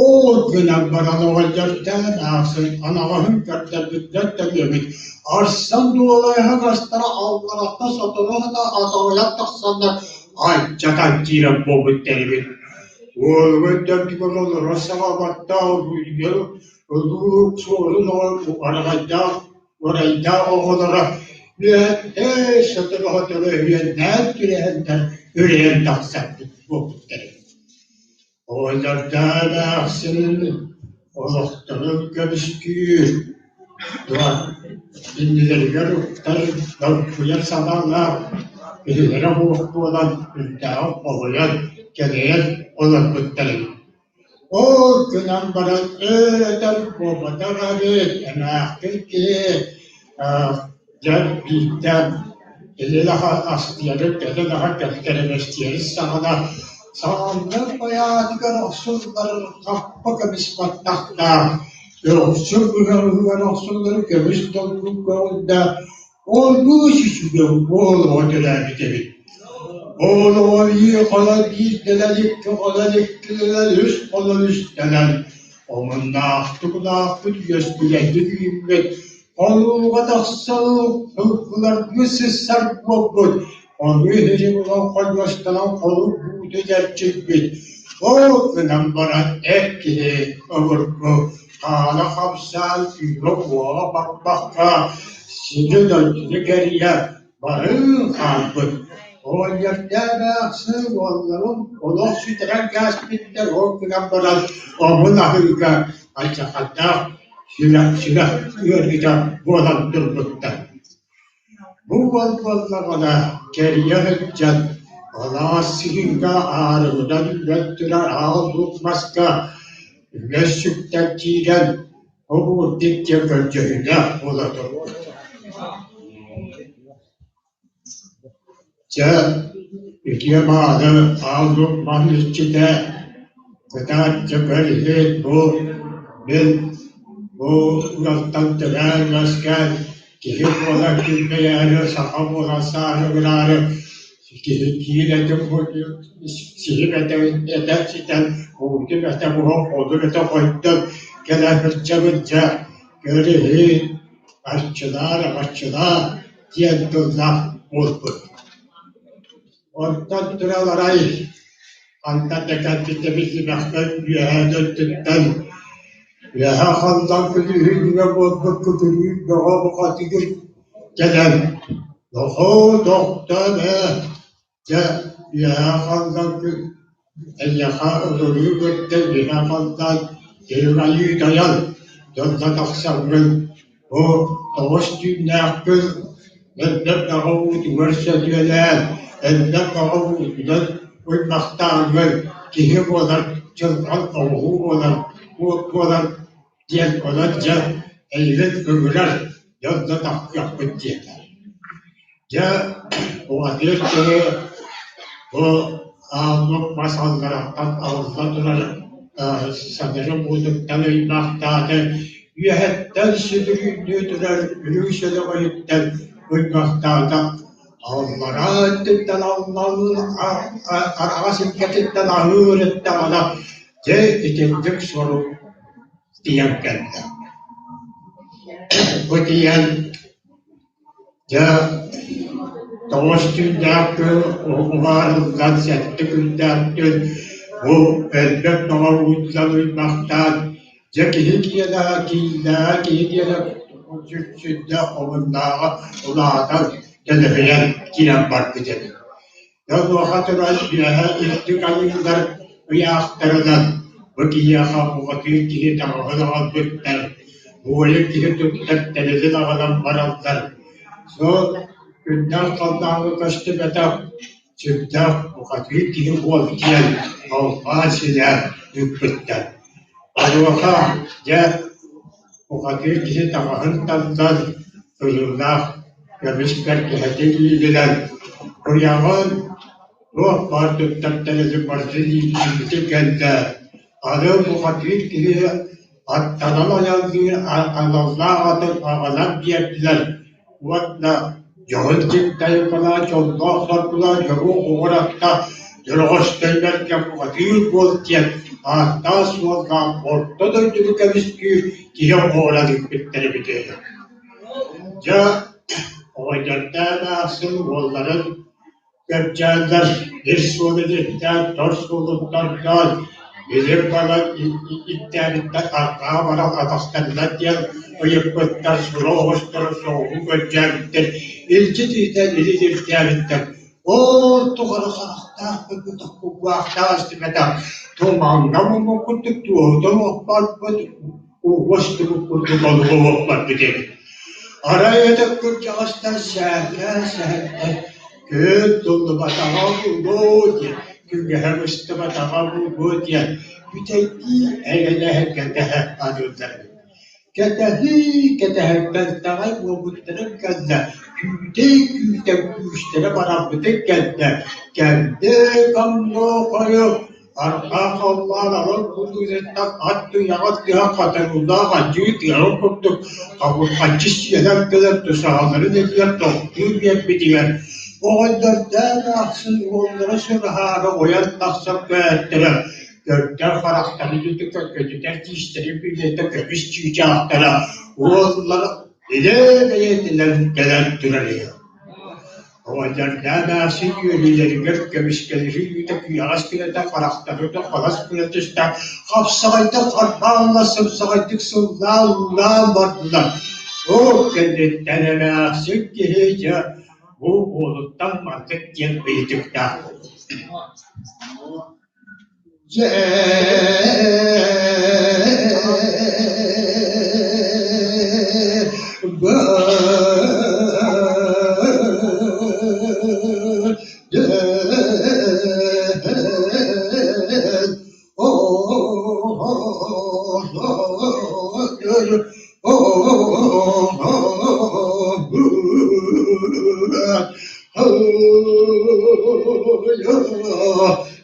Ол гынан баран оҕонньордоон аахсын анаҕаһын көрдөрбүттэр төрүөбүт арсан дуолайаһа-гастара алларахта сотору-сотору атаҕыйан тахсаннар алдьатан киирэн буолбуттар эбит. Уолугун төрдүгэр олорор саҕабаттаах улуу суорун араҕайдаах урайдаах оҕолоро үөһэттэн сотору-сотору үһүөннээн түрэһэннэр үрүйэн тахсар буолбуттар эбит. Оҕонньордоох эмээхсин олохторун көмүскүүр, иннилэригэр уктар долгуйар санаалаах киһилэрэ суох буолан үрдээҕин хомуйан, кэлэйэн олорбуттар эбит. Ол гынан баран өр-өтөр буолбатах эбит, эмээхсин киһи дьэ биирдэ илин-аха астыйары кэлин-аха кэлтэрэбэстиэрин саҕана саҥаллар байаатыгар охсуллар хаппа көмүс баттахтаах, өхсүр ыһыаҕыгар охсуллар көмүс долгун көҕүллээх Олус үчүгэй уол оҕо төрөөбүт эбит. Ол оҕо биир холон биирдэнэн, икки холон иккилэнэн, үс холон үстэнэн, омуннаахтык улааппыт, үөскүлэнник үүммүт, холууга тахсан сылгыларга сыссар буолбут, ону иһин улахан хонньуостанан холук буутун эрчийбит. Ол гынан баран эр киһи обургу хаана хамсаан күүһэ-уоҕа барбакка сири-дойдуну кэрийэ бары хаалбыт. Оҕонньордоох эмээхсин уолларын олох сүтэрэн кээспиттэр, ол гынан баран омун аһыыга алдьархайдаах сүрэх ыарыыта буолан турбуттар. Бу уол буоллаҕына кэрийэ сылдьан, алаас сыһыыга аарыгынан үүнэн турар аал луук маска үгэс сүктэн киирэн, обурдук диэн көрдөһүүлээх буола турбут. Дьэ, үтүө мааны аал луук мас иччитэ кытааччы көр иһит бу мин бу ыалтан төрөөн-үөскээн киһи буолан килбэйээри, саха буолан сааһыгыраары киһи киир этим сиһим этэ этэ ситэн, уутум этэ буһан, холум этэ хойдон кэлэ сылдьабын дьэ, көр иһит, арчылаар, арчылаа диэн тыллаах буолбут. Онтон туран арай хантан да кэлбитэ биллибэххэ үөһээ дойдуттан үөһээ халлаан күлүүһүнүгэ буолбут күтүрүүр бөҕө бухатыгыр кэлэн нохоо тохтоон ээ дьэ үөһээ халлаан эйиэхэ ыҥырыы көрдө үөһээ халлаан киһи айыы тайан дьонно тахсаҥҥын Бу тоҕус түүннээх күн элбэх бөҕө уутугар сөтүөлээн, элбэх бөҕө уутунан уймахтааҥҥын киһи буолар, дьылҕан оҥоһуу буолар, уот буолар диэн онон дьэ эйигин ыҥырар дьон да тахсыахпыт диэтэ. Дьэ, уһатыыр киһи бу ааллык мас аллараттан алла турар санары буутуттан ыймахтааты, үөһэттэн сүдүрүүннүү турар үрүҥ сөлөҕөйүттэн ыймахтаата. Аллараа өттүттэн аллан араҕас илгэтиттэн аһыыр эттэҕинэ, дьэ итинник сурук тиийэн кэллэ. Бу тиийэн дьэ тоҕус түүннээх күн уһаарыллан сэттэ күннээх күн бу өлбөт тоҕо ууттан уйбахтаан дьэ киһи киэнэ кииннээҕэ киһи киэнэ сүрдээх омуннааҕа улаатан төлөһүйэн киирэн барбыт эбит. Дьэ онуоха туран үөһэ үрдүк айыылар ыйаахтарынан бу киһиэхэ бухатыыр киһи таҥаһын аҕалбыттар, буойун киһи туттар тэрилин аҕалан бараллар. Суол күннээх халлааҥҥа көстүбэтэх сүрдээх бухатыыр киһи буол диэн алҕаан силээн ыыппыттар. Онуоха дьэ бухатыыр киһи таҥаһын тардан, кыһыылаах көмүс бэргэһэтин иилинэн, куйаҕын туох баар туттар тэрилин барытын иилиммитин кэннэ, аны бухатыыр киһи аттанан айанныыр аналлаах атын аҕалан биэрдилэр уонна дьоһун дьиҥ-тайҕалаах дьоллоох-соргулаах дьоруо оҕуратта дьороҕостой бэргэн бухатыыр буол диэн ааттаах-суоллаах орто дойдуну көмүскүүр киһи оҕолорун ыыппыттар эбитэ үһү. Дьэ, оҕонньордоох эмээхсин уолларын Кэпчээннэр ис суолун ирдээн, тор суолун тордоон, илин баран иттээбиттэр арҕаа баран атахтаннар диэн ыйыппыттар, сура оҕустара соҕуруу көрдөөбүттэр, илдьит ыытан илин ирдээбиттэр. Ол тухары харахтаах кыргытах кулгаахтаах истибэтэх, тумаҥҥа муммут курдук туоһута уоппарбыт, уостубут курдук олуга уоппарбыт эбит. Арай ытык кырдьаҕастар сээкээ-сэһэннэр күн туллубатаҕа буолуо диэн, күгэһэ быстыбатаҕа буолуо диэн бүтэйдии эйэлэһэ кэтэһэ аныыллар эбит. Кэтэһии кэтэһэрбэр таҕай буолбуттарын кэннэ күүтэ-күүтэ күүстэрэ бараммытын кэннэ кэмниэ-хомнуо хойут Арҕаа халлаан алын кутуйаттан ат туйаҕын тыаһа хатырыылаах андьыы тыаһын курдук хабырҕаччы сиэлэн кэлэн тусаһаларын этигэр тохтуу биэрбитигэр, оҕонньордоох ахсын уоллара сураһаары ойон тахсан көһөттөрө, көрдөр харахтарын үрдүккэ көтүтэр тиистэрин билиэтэ көмүс чыычаахтара уоллара илэ бэйэтинэн кэлэн турар үһү. Оҕонньордоох эмээхсин үөрүүлэригэр көмүскэлэһии үүтэ күйэҕэс күнэтэ харахтарыгар халас гына түстэ, хапсаҕайдык харбаалла сымсаҕайдык сыллаан-уулаан бардылар. Ол кэнниттэн эмээхсин киһи дьэ бу уолуттан маннык диэн ыйытыктаах Дьэ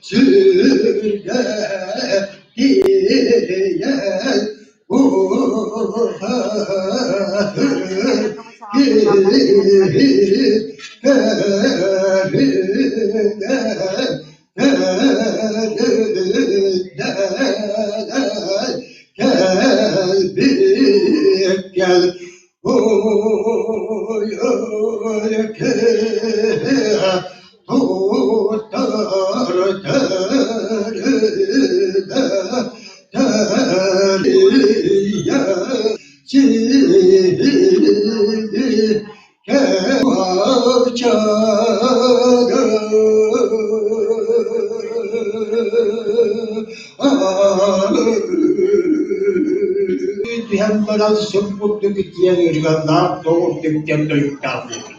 Сиргэ тиийэн Түһэн баран сып курдук итийэн ырыганнаах тоҕус диэн тойуктаах буолбут.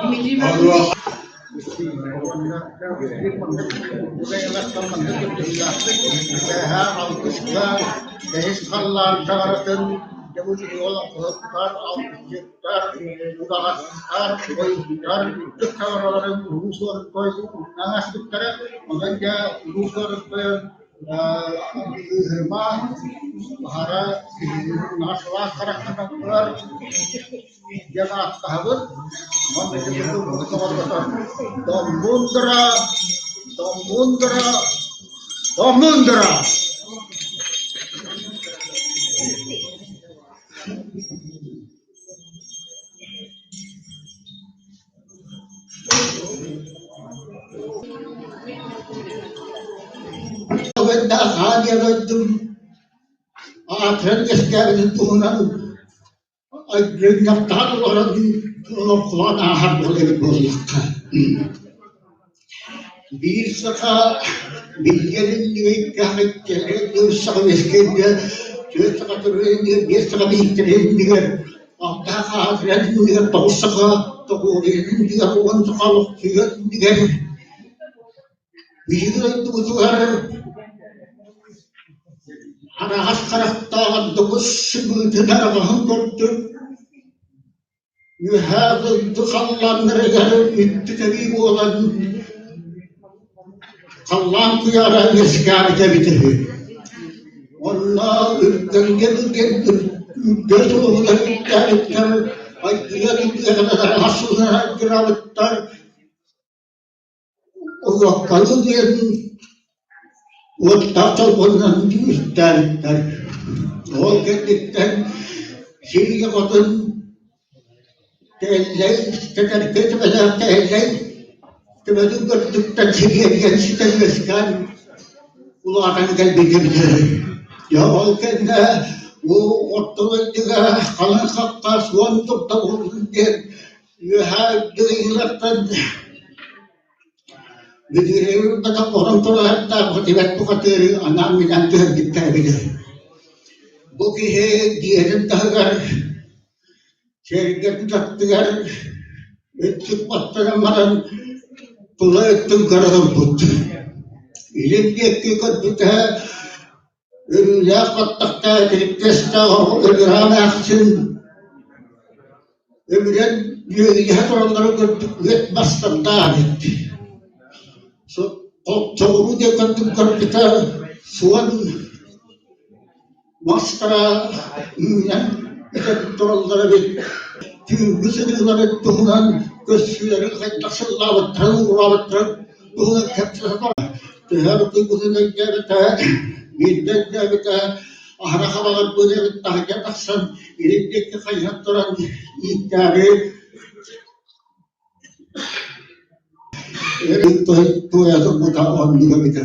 Дмитрий Иванович
Бэһис халлаан таҥаратын олоҥхоһуттар, алгысчыттар, удаҕаттар, ойууттар үрдүк таҥараларын улуу суорун аҥаспыттара. Онон дьэ улуу суорун Ыһыма, аһара сылаас харахтанан турар диэн ааттаһабыт. Уонна доҕордотор Доммундара. Мундра, мундра. Хаан дойдум аатыран үөскээбитин туһунан Айгырыҥнахтаан олорон олоҥхолоон ааһар буолар эбит буоллахха. Биир саха биллэр иннигэр саха үөскэйгэ түөрт саха төрүөйүнүгэр биэс саха биһиктэринигэр алтаах аатыран иннигэр тоҕус саха тоҕуоруйан иннигэр уон саха олохсуйан иннигэр Биһиги дойдубутугар араҕас харахтаах дьоҕус сыбыытын араҕаһын курдук үөһээ дойду халлааннарыгар үттү тэбии буолан халлаан куйаара үөскээбитэ эбитэ үһү. Онно үрдэлгэ үрдэл суолугар үктээбиттэр, айгырыан үрдүгэр араҕас суолунан айгыраабыттар, Улуоккалы диэн уоттаах чолбонунан үстээбиттэр. Ол кэнниттэн сиригэ хотун тэллэй, тэтэркэй төбөлөөх тэллэй төбөтүн көрдүктэн сириэдийэн ситэн үөскээн улаатан кэлбитэ эбитэ. Дьэ ол кэннэ уу орто дойдуга халыҥ хахха суон турда буоллун диэн Үөһээ дыгыйыылартан Бүдүүрэйбэтэх оһон турардаах Тибэт бухатыыры анаан-минээн түһэрбиттэрэ билэр. Бу киһи дьиэтин таһыгар сэргэтин аттыгар өттүк баттанан баран тула өттүн көрө турбут. Илин диэки көрбүтэ Өрүүлээх баттахтаах итириктэстээх өлүрээн эмээхсин өмүрэн үөрүйэһэ туралларын көрдүк үөт бастардаах эбит. Соҕуруу диэн көрдүк көрбүтэ суон мастара үүнэн бүтэн тураллар эбит. Түүҥҥү сырыыларын туһунан көссүүлэрин хайдах сыллаабыттарын уурбаабыттарын туһунан кэпсэтэ турар. Төһө кыйбытын өйдөөбүтэ, биирдэ өйдөөбүтэ, аһара хабаҕырбыт эбит таһырдьа тахсан илин диэки хайыһан туран ииттээри туойа турбута оннуга эбитэ.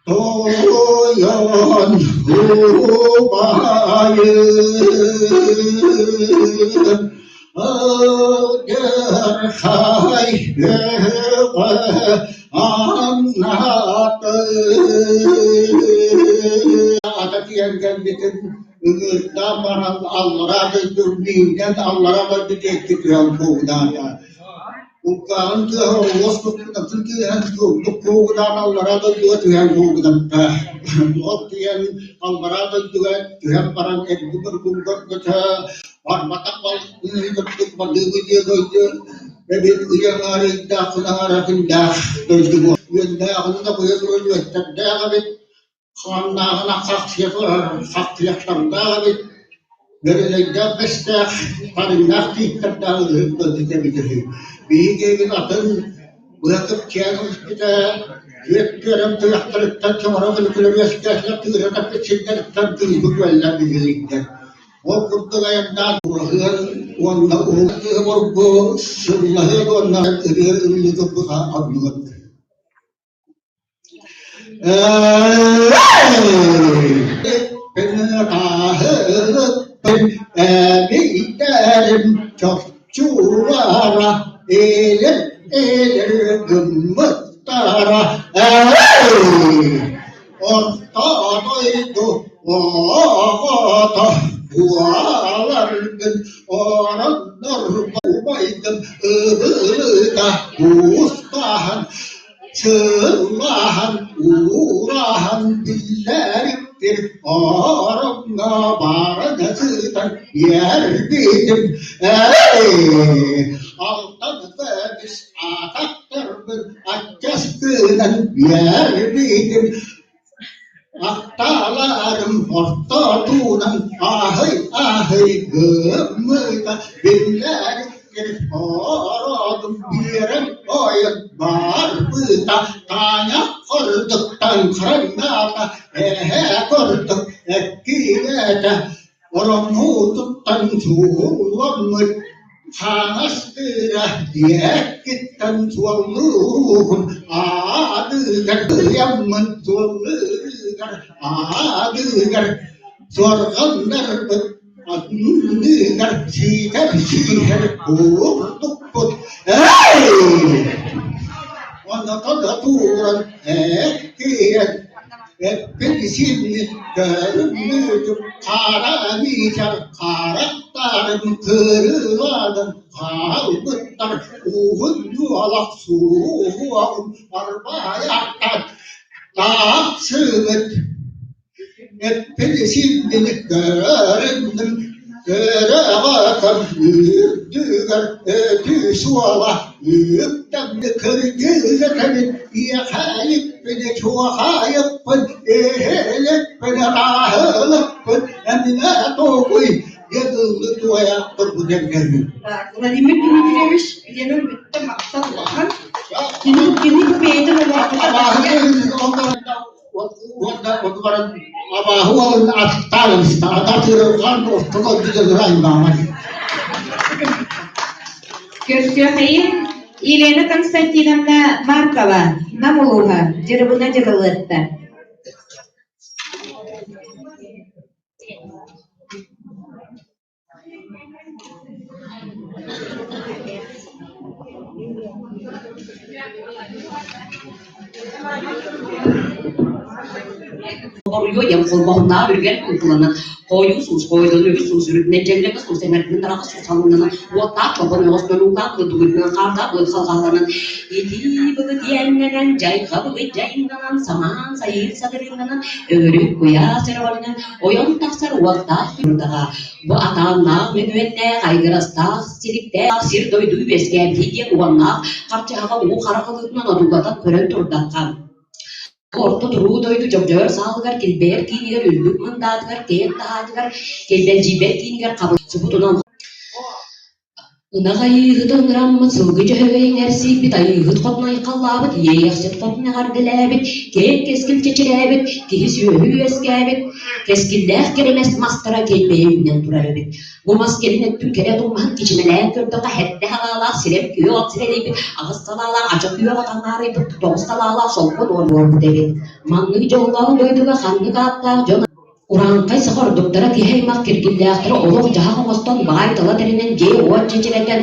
Тойон убайым Алдьархай бөҕө аннатын Ата тиийэн кэлбитин ыҥыырдаан баран аллараа дойду мииннэн аллараа дойду диэки түһэн куугунаата. Кулгааҕын тыаһа уос куппутатын тыаһын курдук куугунаан аллараа дойдуга түһэн куугунатта. Ол тиийэн аллараа дойдуга түһэн баран эргим ургум көрбөтө, барбатах балык курдук балыгы диэ дойду эбит ыйаҥаар ыйдаах күн күндээх дойду буол. Үөннээҕин да быйыл үөттэрдээх эбит Хааннааҕына хахсыйа турар хахсыйахтардаах эбит, бөрөлөйдөөх бэстээх, тарыҥнаах тииттэрдээх ыһык дойдута эбитэ үһү. Биһиги эбит атын быһа кыпчыйан ылбыта, түөрт түөрэм туйахтарыттан чоҥоро көлүкүлэр үөскээтилэр, тыыра таппыт сирдэриттэн тыыппыт күөллэр билигин. Ол курдук айаннаан ураһыан уонна уһун тыһы сыллаһыан уонна ырыа ыллыы турбута оннугар. Эбийтэрим чопчулара элэр элэр гыммыттара Орто дойду оҕото буоларгын ороннор убайгын ыбылыта куустаһан Сыллаһан, уураһан биллэриппит, ороҥҥо баран сытан биэрбитим. Эй, алтан көмүс атахтарбын адьас гынан биэрбитим. Ахтаалаарым ортотунан ааһый-ааһый гыммыта биллэриккин ороодум биэрэн ойон барбыта Таня курдуктан хараҥнаата эһээ курдук эккирээтэ Ороҥҥутуттан суулламмыт хаҥастыыра диэкиттэн суоллуугун аадыгар ыйаммын суоллуургар аадыгар суорҕаннарбыт анныгар сиитэр сиитэр курдукпут эй Онно да тууран эккиэн Эппин-сииммин көрүҥнүүтүм, хаара миитэр хаарахтаарым кырыылаанын хаалбыттар, ууһун ньуолах сууһуоҕум арбаайахтан таахсыбыт. Эппин-сииммин көрүннүм, Өрөҕөтөр үрдүгэр өтүү суола үктэммит кырдьыгытабын иэхэйиппин чуохайыппын иһилиппин ырааһылыппын эминэ тугуй диэн туойа турбут эбитэ
Владимир Дмитриевич бириэмэм бүттэ махтал улахан. Кини кини бу бэйэтин олоҕун
Уонна ону баран абааһы уолун аттаан ата тыырылҕан ортоко дьыдьыгыра аймаамай.
Көрсүөхэйин Елена Константиновна Маркова, Нам улууһа, Дьырыбына Дьырылыатта.
Хоруйуо диэн холбоһуннаах үргэн куукуланан, хойуу суус, хойдону үгүс суус, үрүтүнэн дьэллэҥэ суус, эҥэрдинэн араҕас суус халыҥнанан, уоттаах чолбон оҕоснон уулаах былыт хаардаах былыт халҕаһаланан, итии былыт иэннэнэн, дьайҕа былыт дьайыҥнанан, самаан сайын сатырыыннанан, өҥүрүк куйаас өрөҕөлөнөн, ойон тахсар уоттаах күрдэҕэ бу атааннаах мөҥүөннээх айгырастаах силиктээх сир-дойду үөскээбитий диэн уоннаах харчыһаҕа уу хара халыытынан одуулатан көрөн турдахха Орто туруу дойду дьогдьойор саалыгар килбэйэр киинигэр үрдүк мындаатыгар кэйэн таһаатыгар килбэлдьийбэт киинигэр хабылсыбытынан Ынах айыыһыта ыҥыраммыт, сылгы дьөһөгөй иҥэрсийбит, айыыһыт хотун айхаллаабыт, иэйэхсит хотун эҕэрдэлээбит, киэҥ кэскил чэчирээбит, киһи-сүөһү үөскээбит, кэскиллээх кэрэмэс мастара килбэйэ үүнэн турар эбит. Бу мас кэлин өттүн кэрэ тумаһын кичимэлээн көрдөххө, сэттэ салаалаах сирэм күөх от сирэлийбит, аҕыс салаалаах ача күөх от аҥаарыйбыт, тоҕус салаалаах солко дуон буолбут эбит. Маннык дьоллоох дойдуга ханнык ааттаах дьон Урааҥхай саха ордуктара киһи аймах киргиллээхтэрэ олох-дьаһах оҥостон, баай-тала тэринэн, дьиэ-уот чэчирэтэн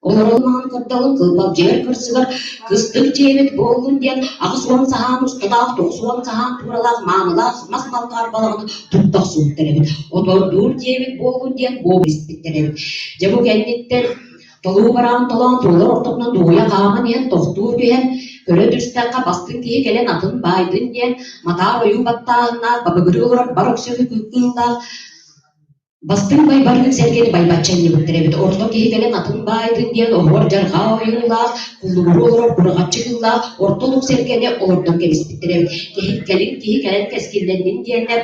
олорон маҥан кырдалын кылбалдьыйар кырсыгар кыстык дьиэбит буоллун диэн 80 саһаан усталаах, 90 саһаан тууралаах маанылаах мас малтаар балаҕаны тутта охсубуттар эбит. Отордуур дьиэбит буоллун диэн буолу испиттэр эбит. Дьэ бу кэнниттэн Толуу бараан толоон туолар ортотунан дугуйа хааман иһэн тохтуу түһэн, көрө түстэххэ бастыҥ киһи кэлэн атын баайдын диэн матаар ойуу баттааһыннаах, бабыгырыы олорор бар өксөкү кыыллаах бастыҥ байбарыын сэргэни байбачча анньыбыттар эбит. Орто киһи кэлэн атын баайдын диэн оһуор дьарҕаа ойуулаах, куллугуруу олорор кураҕаччы кыыллаах орто олук сэргэни олордон кэбиспиттэр эбит. Киһи кэлин киһи кэлэн кэскиллэннин диэннэр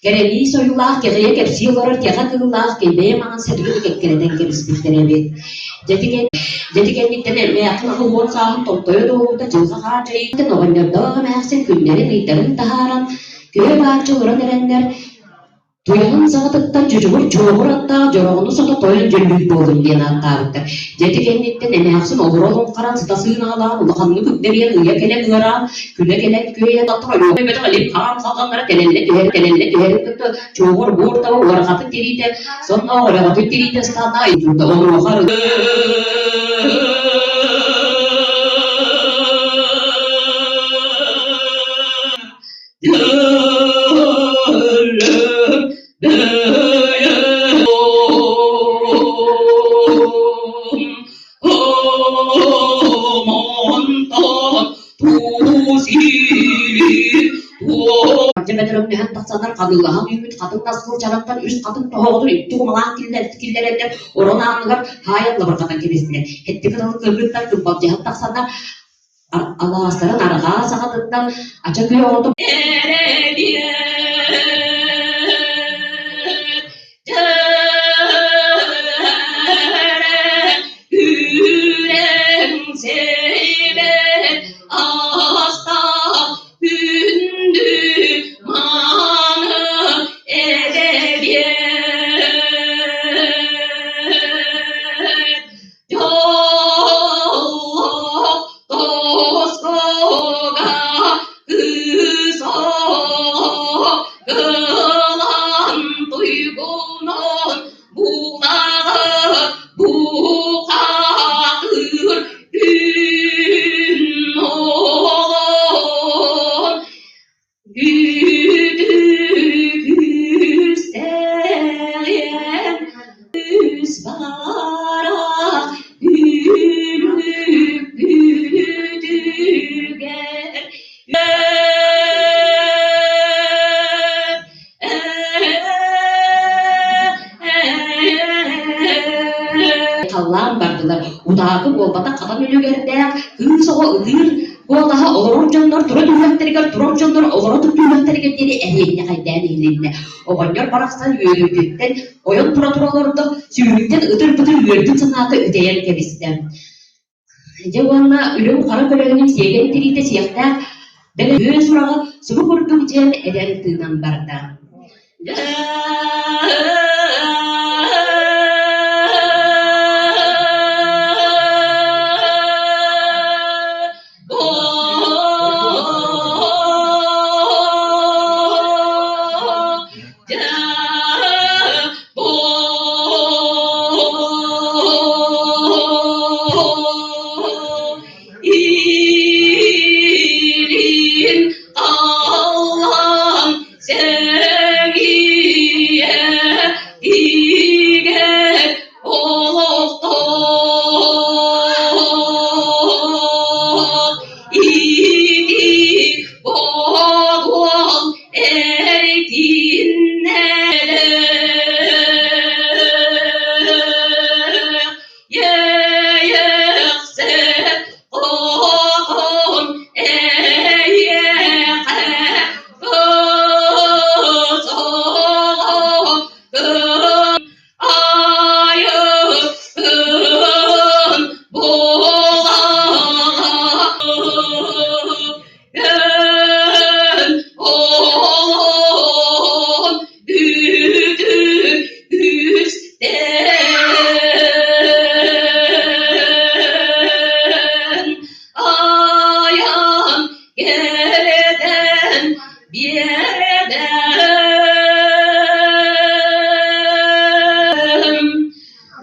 Кэрэлии сойуулаах кэҕийэ кэпсии олорор кэҕэ кыыллаах килбэйэ маҥан сэргэни кэккэлэтэн кэбиспиттэр эбит. Дьэ ити кэнниттэн эмээххин 80 сааһын томтойо туолуута дьылҕа хаар дьайыыттан оҕонньордоох эмээхсин күннэрин-ыйдарын таһааран, күө бааччы олорон эрэннэр, Туйаҕын саҕатыттан чучугур чуоҕур аттаах дьороҕону сото тойон дьөллүүт буолун диэн ааттаабыттар. Дьэ ити кэнниттэн эмээхсин олоро олоҥхорон сыта сыынаалаан улаханнык үктэрийэн ыйа кэлэн ыараан, күнэ кэлэн күөйэн аттар ойуоҕа илин хараан салҕаннара тэлэллэ түһэр тэлэллэ түһэрин кытта чуоҕур буор таба уорҕатын тириитэ сонноох өрөҕөтүн тириитэ ыстаана турда онуоха Бөтөрөҥнөһөн тахсаннар ханыылаһан үүммүт хатыҥ таскыл чараттан үс хатыҥ тоһоҕотун икки кумалаан киллэрэннэр орон ааныгар хаайан лабырҕатан кэбистилэр. Эттик кыталы кыргыттар кырбалдьыһан тахсаннар. Алаастарын арҕаа саҕатыттан ача күөх оту Халлаан бардылар, утаакы буолбатах хатан үлүгэрдээх, кыыс оҕо ытыыр куолаһа олорор дьоннор тура түһүөхтэригэр, турар дьоннор олоро түһүөхтэригэр диэри эһиэнньэхэйдээн иһилиннэ. Оҕонньор барахсан үөрүүтүттэн ойон тура-тура олордо, сүүһүттэн ытыр-бытыр үөрбүт санаата үтэйэн кэбистэ. Дьэ уонна үрүҥ хара көлөһүнүн сиэгэн тириитэ сиэхтээх бэл үөн сураҕа субу курдук диэн этэн тыынан барда.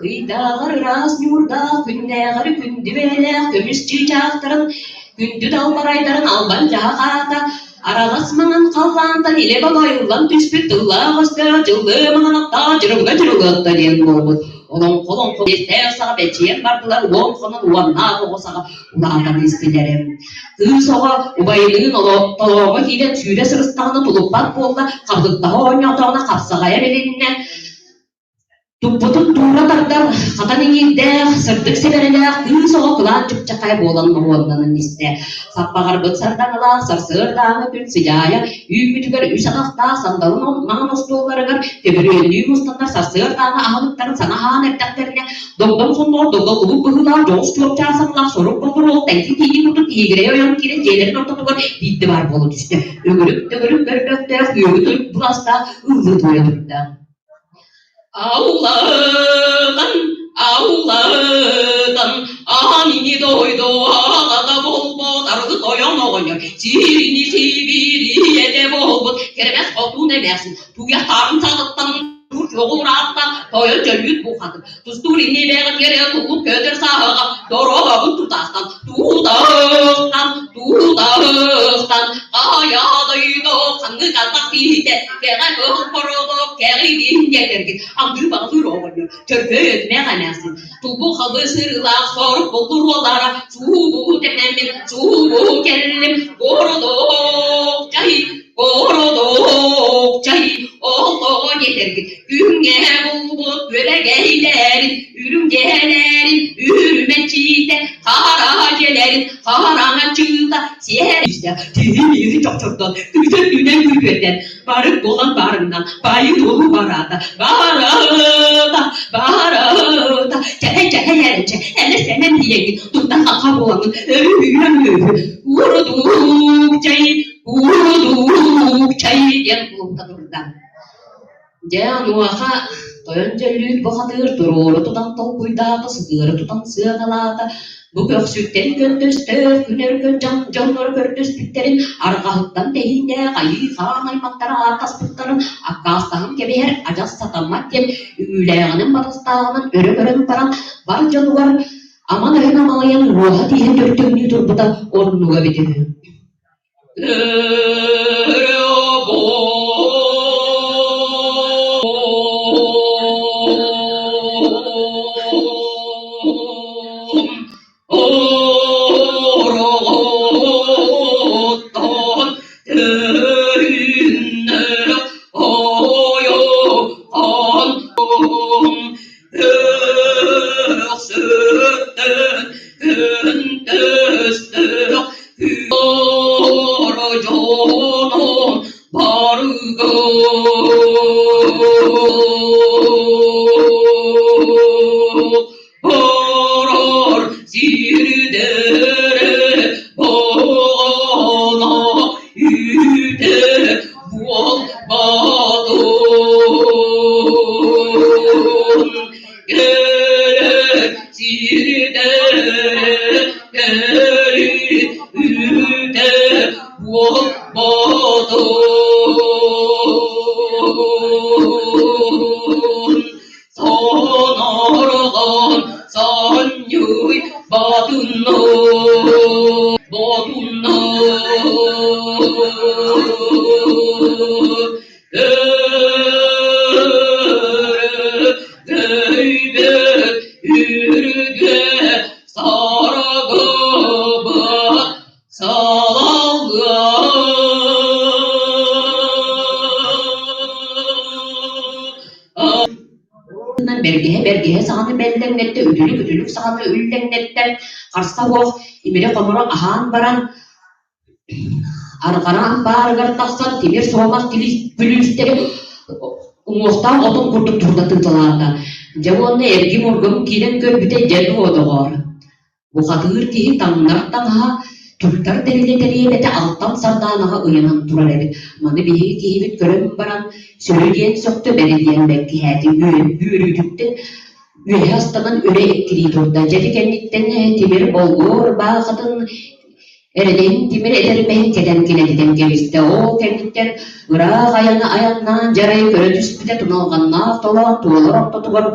Ыйдааҕар ыраас ньуурдаах, күннээҕэр күндү бэйэлээх көмүс чыычаахтарын, күндү далбарайдарын албан дьаһах аата, араҕас маҥан халлаантан илэ балайыллан түспүт тыллаах өстөөх дьыллыы маҥан аттаах дьырылга дьырылыатта диэн буолбут. Олоҥхо-олоҥхо биэстээх саҕа бэччийэн бардылар уон хонон уоннаах оҕо саҕа улаатан истилэр. Кыыс оҕо убайыныын толооҥҥо киирэн сүүрэ сырыстаҕына тулуппат буолла, хабылыктаһа оонньоотоҕуна хапсаҕайа билиннэ, Туппутун туура тардар, хатан иҥиирдээх, сырдык сэбэрэлээх кыыс оҕо кылаан чыпчаххай буолан моһуоннанан истэ. Саппаҕарбыт сардаҥалаах сарсыардааҥы күн сыдьаайа үүммүтүгэр үс атахтаах сандалы маҥан остуолларыгар төбүрүөннүү мустаннар сарсыардааҥы аһылыктарын саҥа аһаан эрдэхтэринэ догдоҥ сонноох догдоллубут быһыылаах дьоҕус чуопчаар саҥалаах сорук боппуруол тэҥки тииҥи курдук тиигирэй ойон киирэн дьиэлэрин ортотугар биирдэ баар буола түстэ. Өҥүрүк-төгүрүк көрбөхтөөх үөгү быластаах ыллыы туойа турда. Аулатан, аулатан, аан ини дойду аҕата буолбут, аргы тойон оҕонньор, сиини сибиири этэ буолбут, кэрэмэс хотун эмээхсин, туйах таарын саҕаттан чоҕурааттан тойон дьөллүүт бухатын, тустуур ини бэҕэтигэр туллук көтөр сааһыга, доруобабын тутаахтан, тутаахтан, тутаахтан, хайа дойду ханнык атах киһитэ, кэҕэ кыһыл кэҕиҥин диэтэргит, андыы баҕалыыр оҕонньор, чөркөй өтмэх эмээхсин, тулбу хабы сырыылаах сорук боллуруолара, суу тэмэммин, суу кэллим, городок чай, городок чай, олоҕо диэтэргит, күҥҥэ булбут күөрэгэйлэрин, үрүҥ дьиэлэрин, үрүмэччитэ, хара дьиэлэрин, хараҥаччы. тыыта сиэр түһүү чохчордон, күтэн үүнэн күрүөтэн, бары буолан баарынан, баайы туолу бараата, барата, барата, чэһэ чэһэ эрэнчэ, элэ сэнэн тиийэҥҥин, туттан хаха буолаҥҥын, өрүү үөһү, урудуук чэй, урудуук чэй диэн кулута турда. Дьэ, онуоха Тойон Дьөллүүт бухатыыр туруору тутан толкуйдаата, сытыары тутан сыаналаата, бу көхсүттэн көрдөстөөх, күн өркөн дьонноро көрдөспүттэрин, арҕаһыттан тэһииннээх айыы-хаан аймахтара ааттаспыттарын аккаастаһан кэбиһэр адьас сатаммат диэн үҥүүлээҕинэн батастааҕынан өрө көрөн баран, бар дьонугар аман өһүн амалыйан уоһа тииһэ төртөҥнүү турбута оннуга эбитэ үһү. Бэргэһэ-бэргэһэ саҕаны бэллэҥнэттэ, үтүлүк-үтүлүк саҕаны үллэҥнэттэ, харса суох имири-хомура аһаан баран Арҕара ампаарыгар тахсан тимир суһумах күлүүстэри уҥуохтаах отун курдук турда тыыталаата. Дьэ уонна эргим-ургум киирэн көрбүтэ дьэ дуо, доҕоор. Бухатыыр киһи таҥнар таҥаһа, туттар тэрилэ тэриэбэтэ алтан сардаанаҕа ыйанан турар эбит. Маны биһиги киһибит көрөн баран, сөрү диэн сөхтө, бэри диэн бэркиһээтэ, үөрүүтүттэн үөһэ ыстанан өрө эккирии турда. Дьэ ити кэнниттэн тимир болгуо ырбаахытын Эрэдэйин тимир этэрбэһин кэтэн килэтитэн кэбистэ. Ол кэнниттэн ыраах айаны айаннаан дьарайы көрө түспүтэ туналҕаннаах толоон туолар ортотугар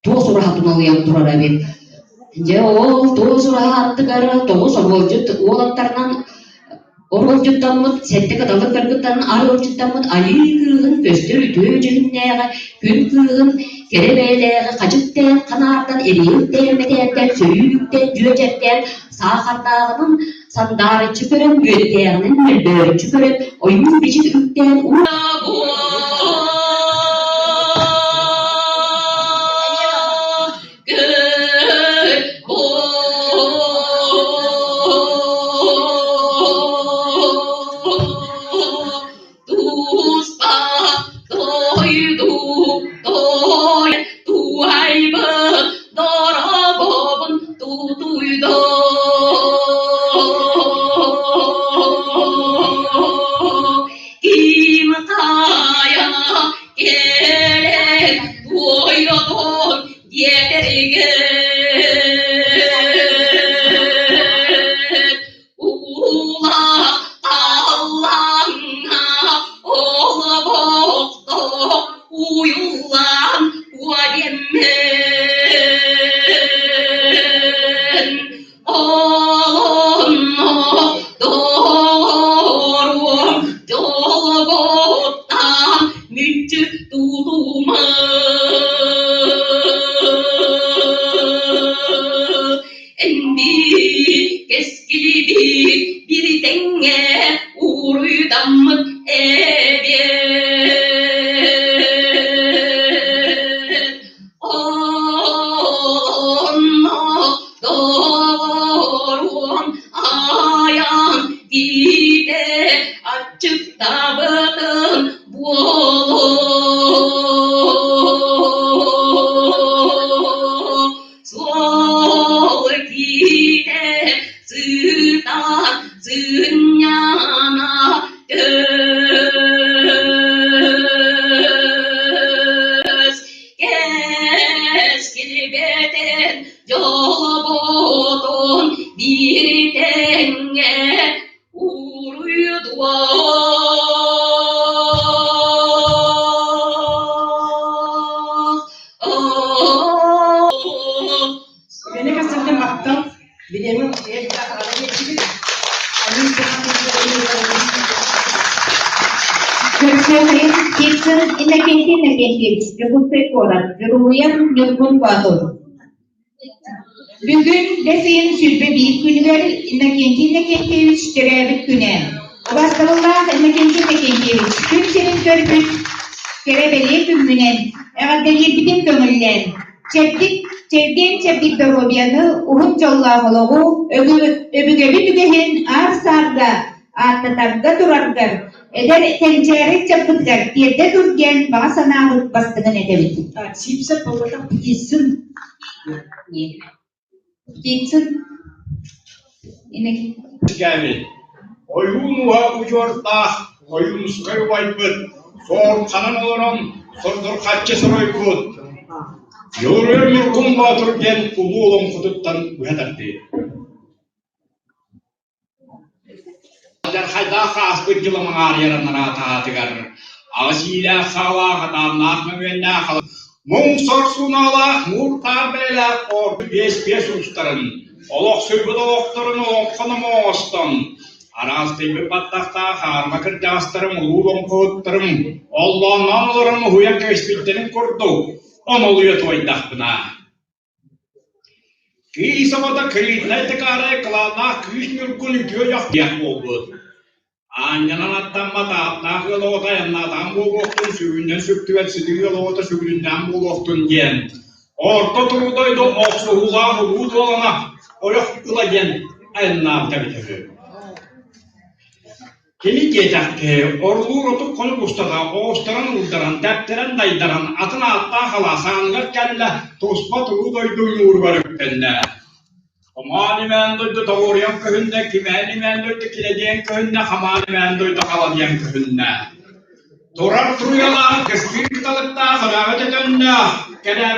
туос ураһа туналыйан турар эбит. Дьэ ол туос ураһа аттыгар тоҕус оруолдьут уолаттарынан оруолдьуттаммыт, сэттэ кыталык кыргыттарын арыалдьыттаммыт айыы кыыһын көстөр үтүө дьүһүннээҕэ, күн кыыһын кэрэ бэйэлээҕи хадьыктээн ханаардан, эриэйдээн мэтээлтээн, сөрүүктээн, дьүөчэрдээн, саахардааҕынан сандаарыччы көрөн, үөттээҕинэн мөлбөөрүччү көрөн, ойуу-бичик үктээн
Птицын Иннокентий Иннокентьевич, Дьокуускай куорат, Дьулуруйар Ньургун Боотур. Бүгүн бэс ыйын 21 күнүгэр Иннокентий Иннокентьевич төрөөбүт күнэ. Убаастабыллаах Иннокентий Иннокентьевич, күн сирин көрбүт кэрэ бэлиэ күҥҥүнэн эҕэрдэлиирбитин көҥүллээн, чэбдик, чэлгиэн-чэбдик доруобуйаны, уһун дьоллоох олоҕу, өбүгэбит үгэһин аар-саарга ааттатарга тураргар, эдэр кэнчээри ыччаппытыгар тиэрдэ тур диэн баҕа санаабыт бастыҥын этэбит.
Сипсэ буолбатах Птицын.
Птицын.
Ойуун уоһа удьуордаах Ойуунускай убайбыт суорҕанан олорон сордурхаччы суруйбут Дьулуруйар Ньургун Боотур диэн улуу олоҥхотуттан быһа тардыы. Алдьархайдаах ааспыт дьыл маҥаарыйар анараатаатыгар аҕыс иилээх саҕалаах атааннаах мөҥүөннээх муҥ сор суунаалаах муур-таар бэйэлээх ордук биэс-биэс уустарын олохсуйбут олохторун олоҥхо номоҕо оҥостон араастыйбыт баттахтаах аарма кырдьаҕастарым улуу олоҥхоһуттарым оллоонноон олорон уһуйан кэбиспиттэрин курдук онолуйа туойдахпына Кыыс оҕото кырыытынай тыкаарай кылааннаах күүс ньургун үтүө дьох диэх буолбут. Аанньанан аттаммат ааттаах ыал оҕото айаннаатаҕын буолуохтун, сүгүннэн сүктүбэт сытыы ыал оҕото сүгүннээн буолуохтун диэн Орто туруу дойду охсуһуулаах улуу дуолана ойох ыла диэн айаннаабыта эбитэ үһү. Кини диэтэххэ, орулуур отут хонук устата оҕустаран уурдаран, тэптэрэн дайдаран, атын ааттаах алаас ааныгар кэллэ, туспа туруу дойду ньууругар үктэннэ. Омоон-имээн дойду тоҕуоруйан көһүннэ, кимээн-имээн дойду килэдиэн көһүннэ, хамаан-имээн дойду халадыйан көһүннэ. Турар туруйалаах, кыстыыр кыталыктаах, ырааҕы төтөннөөх, кэрээбэт.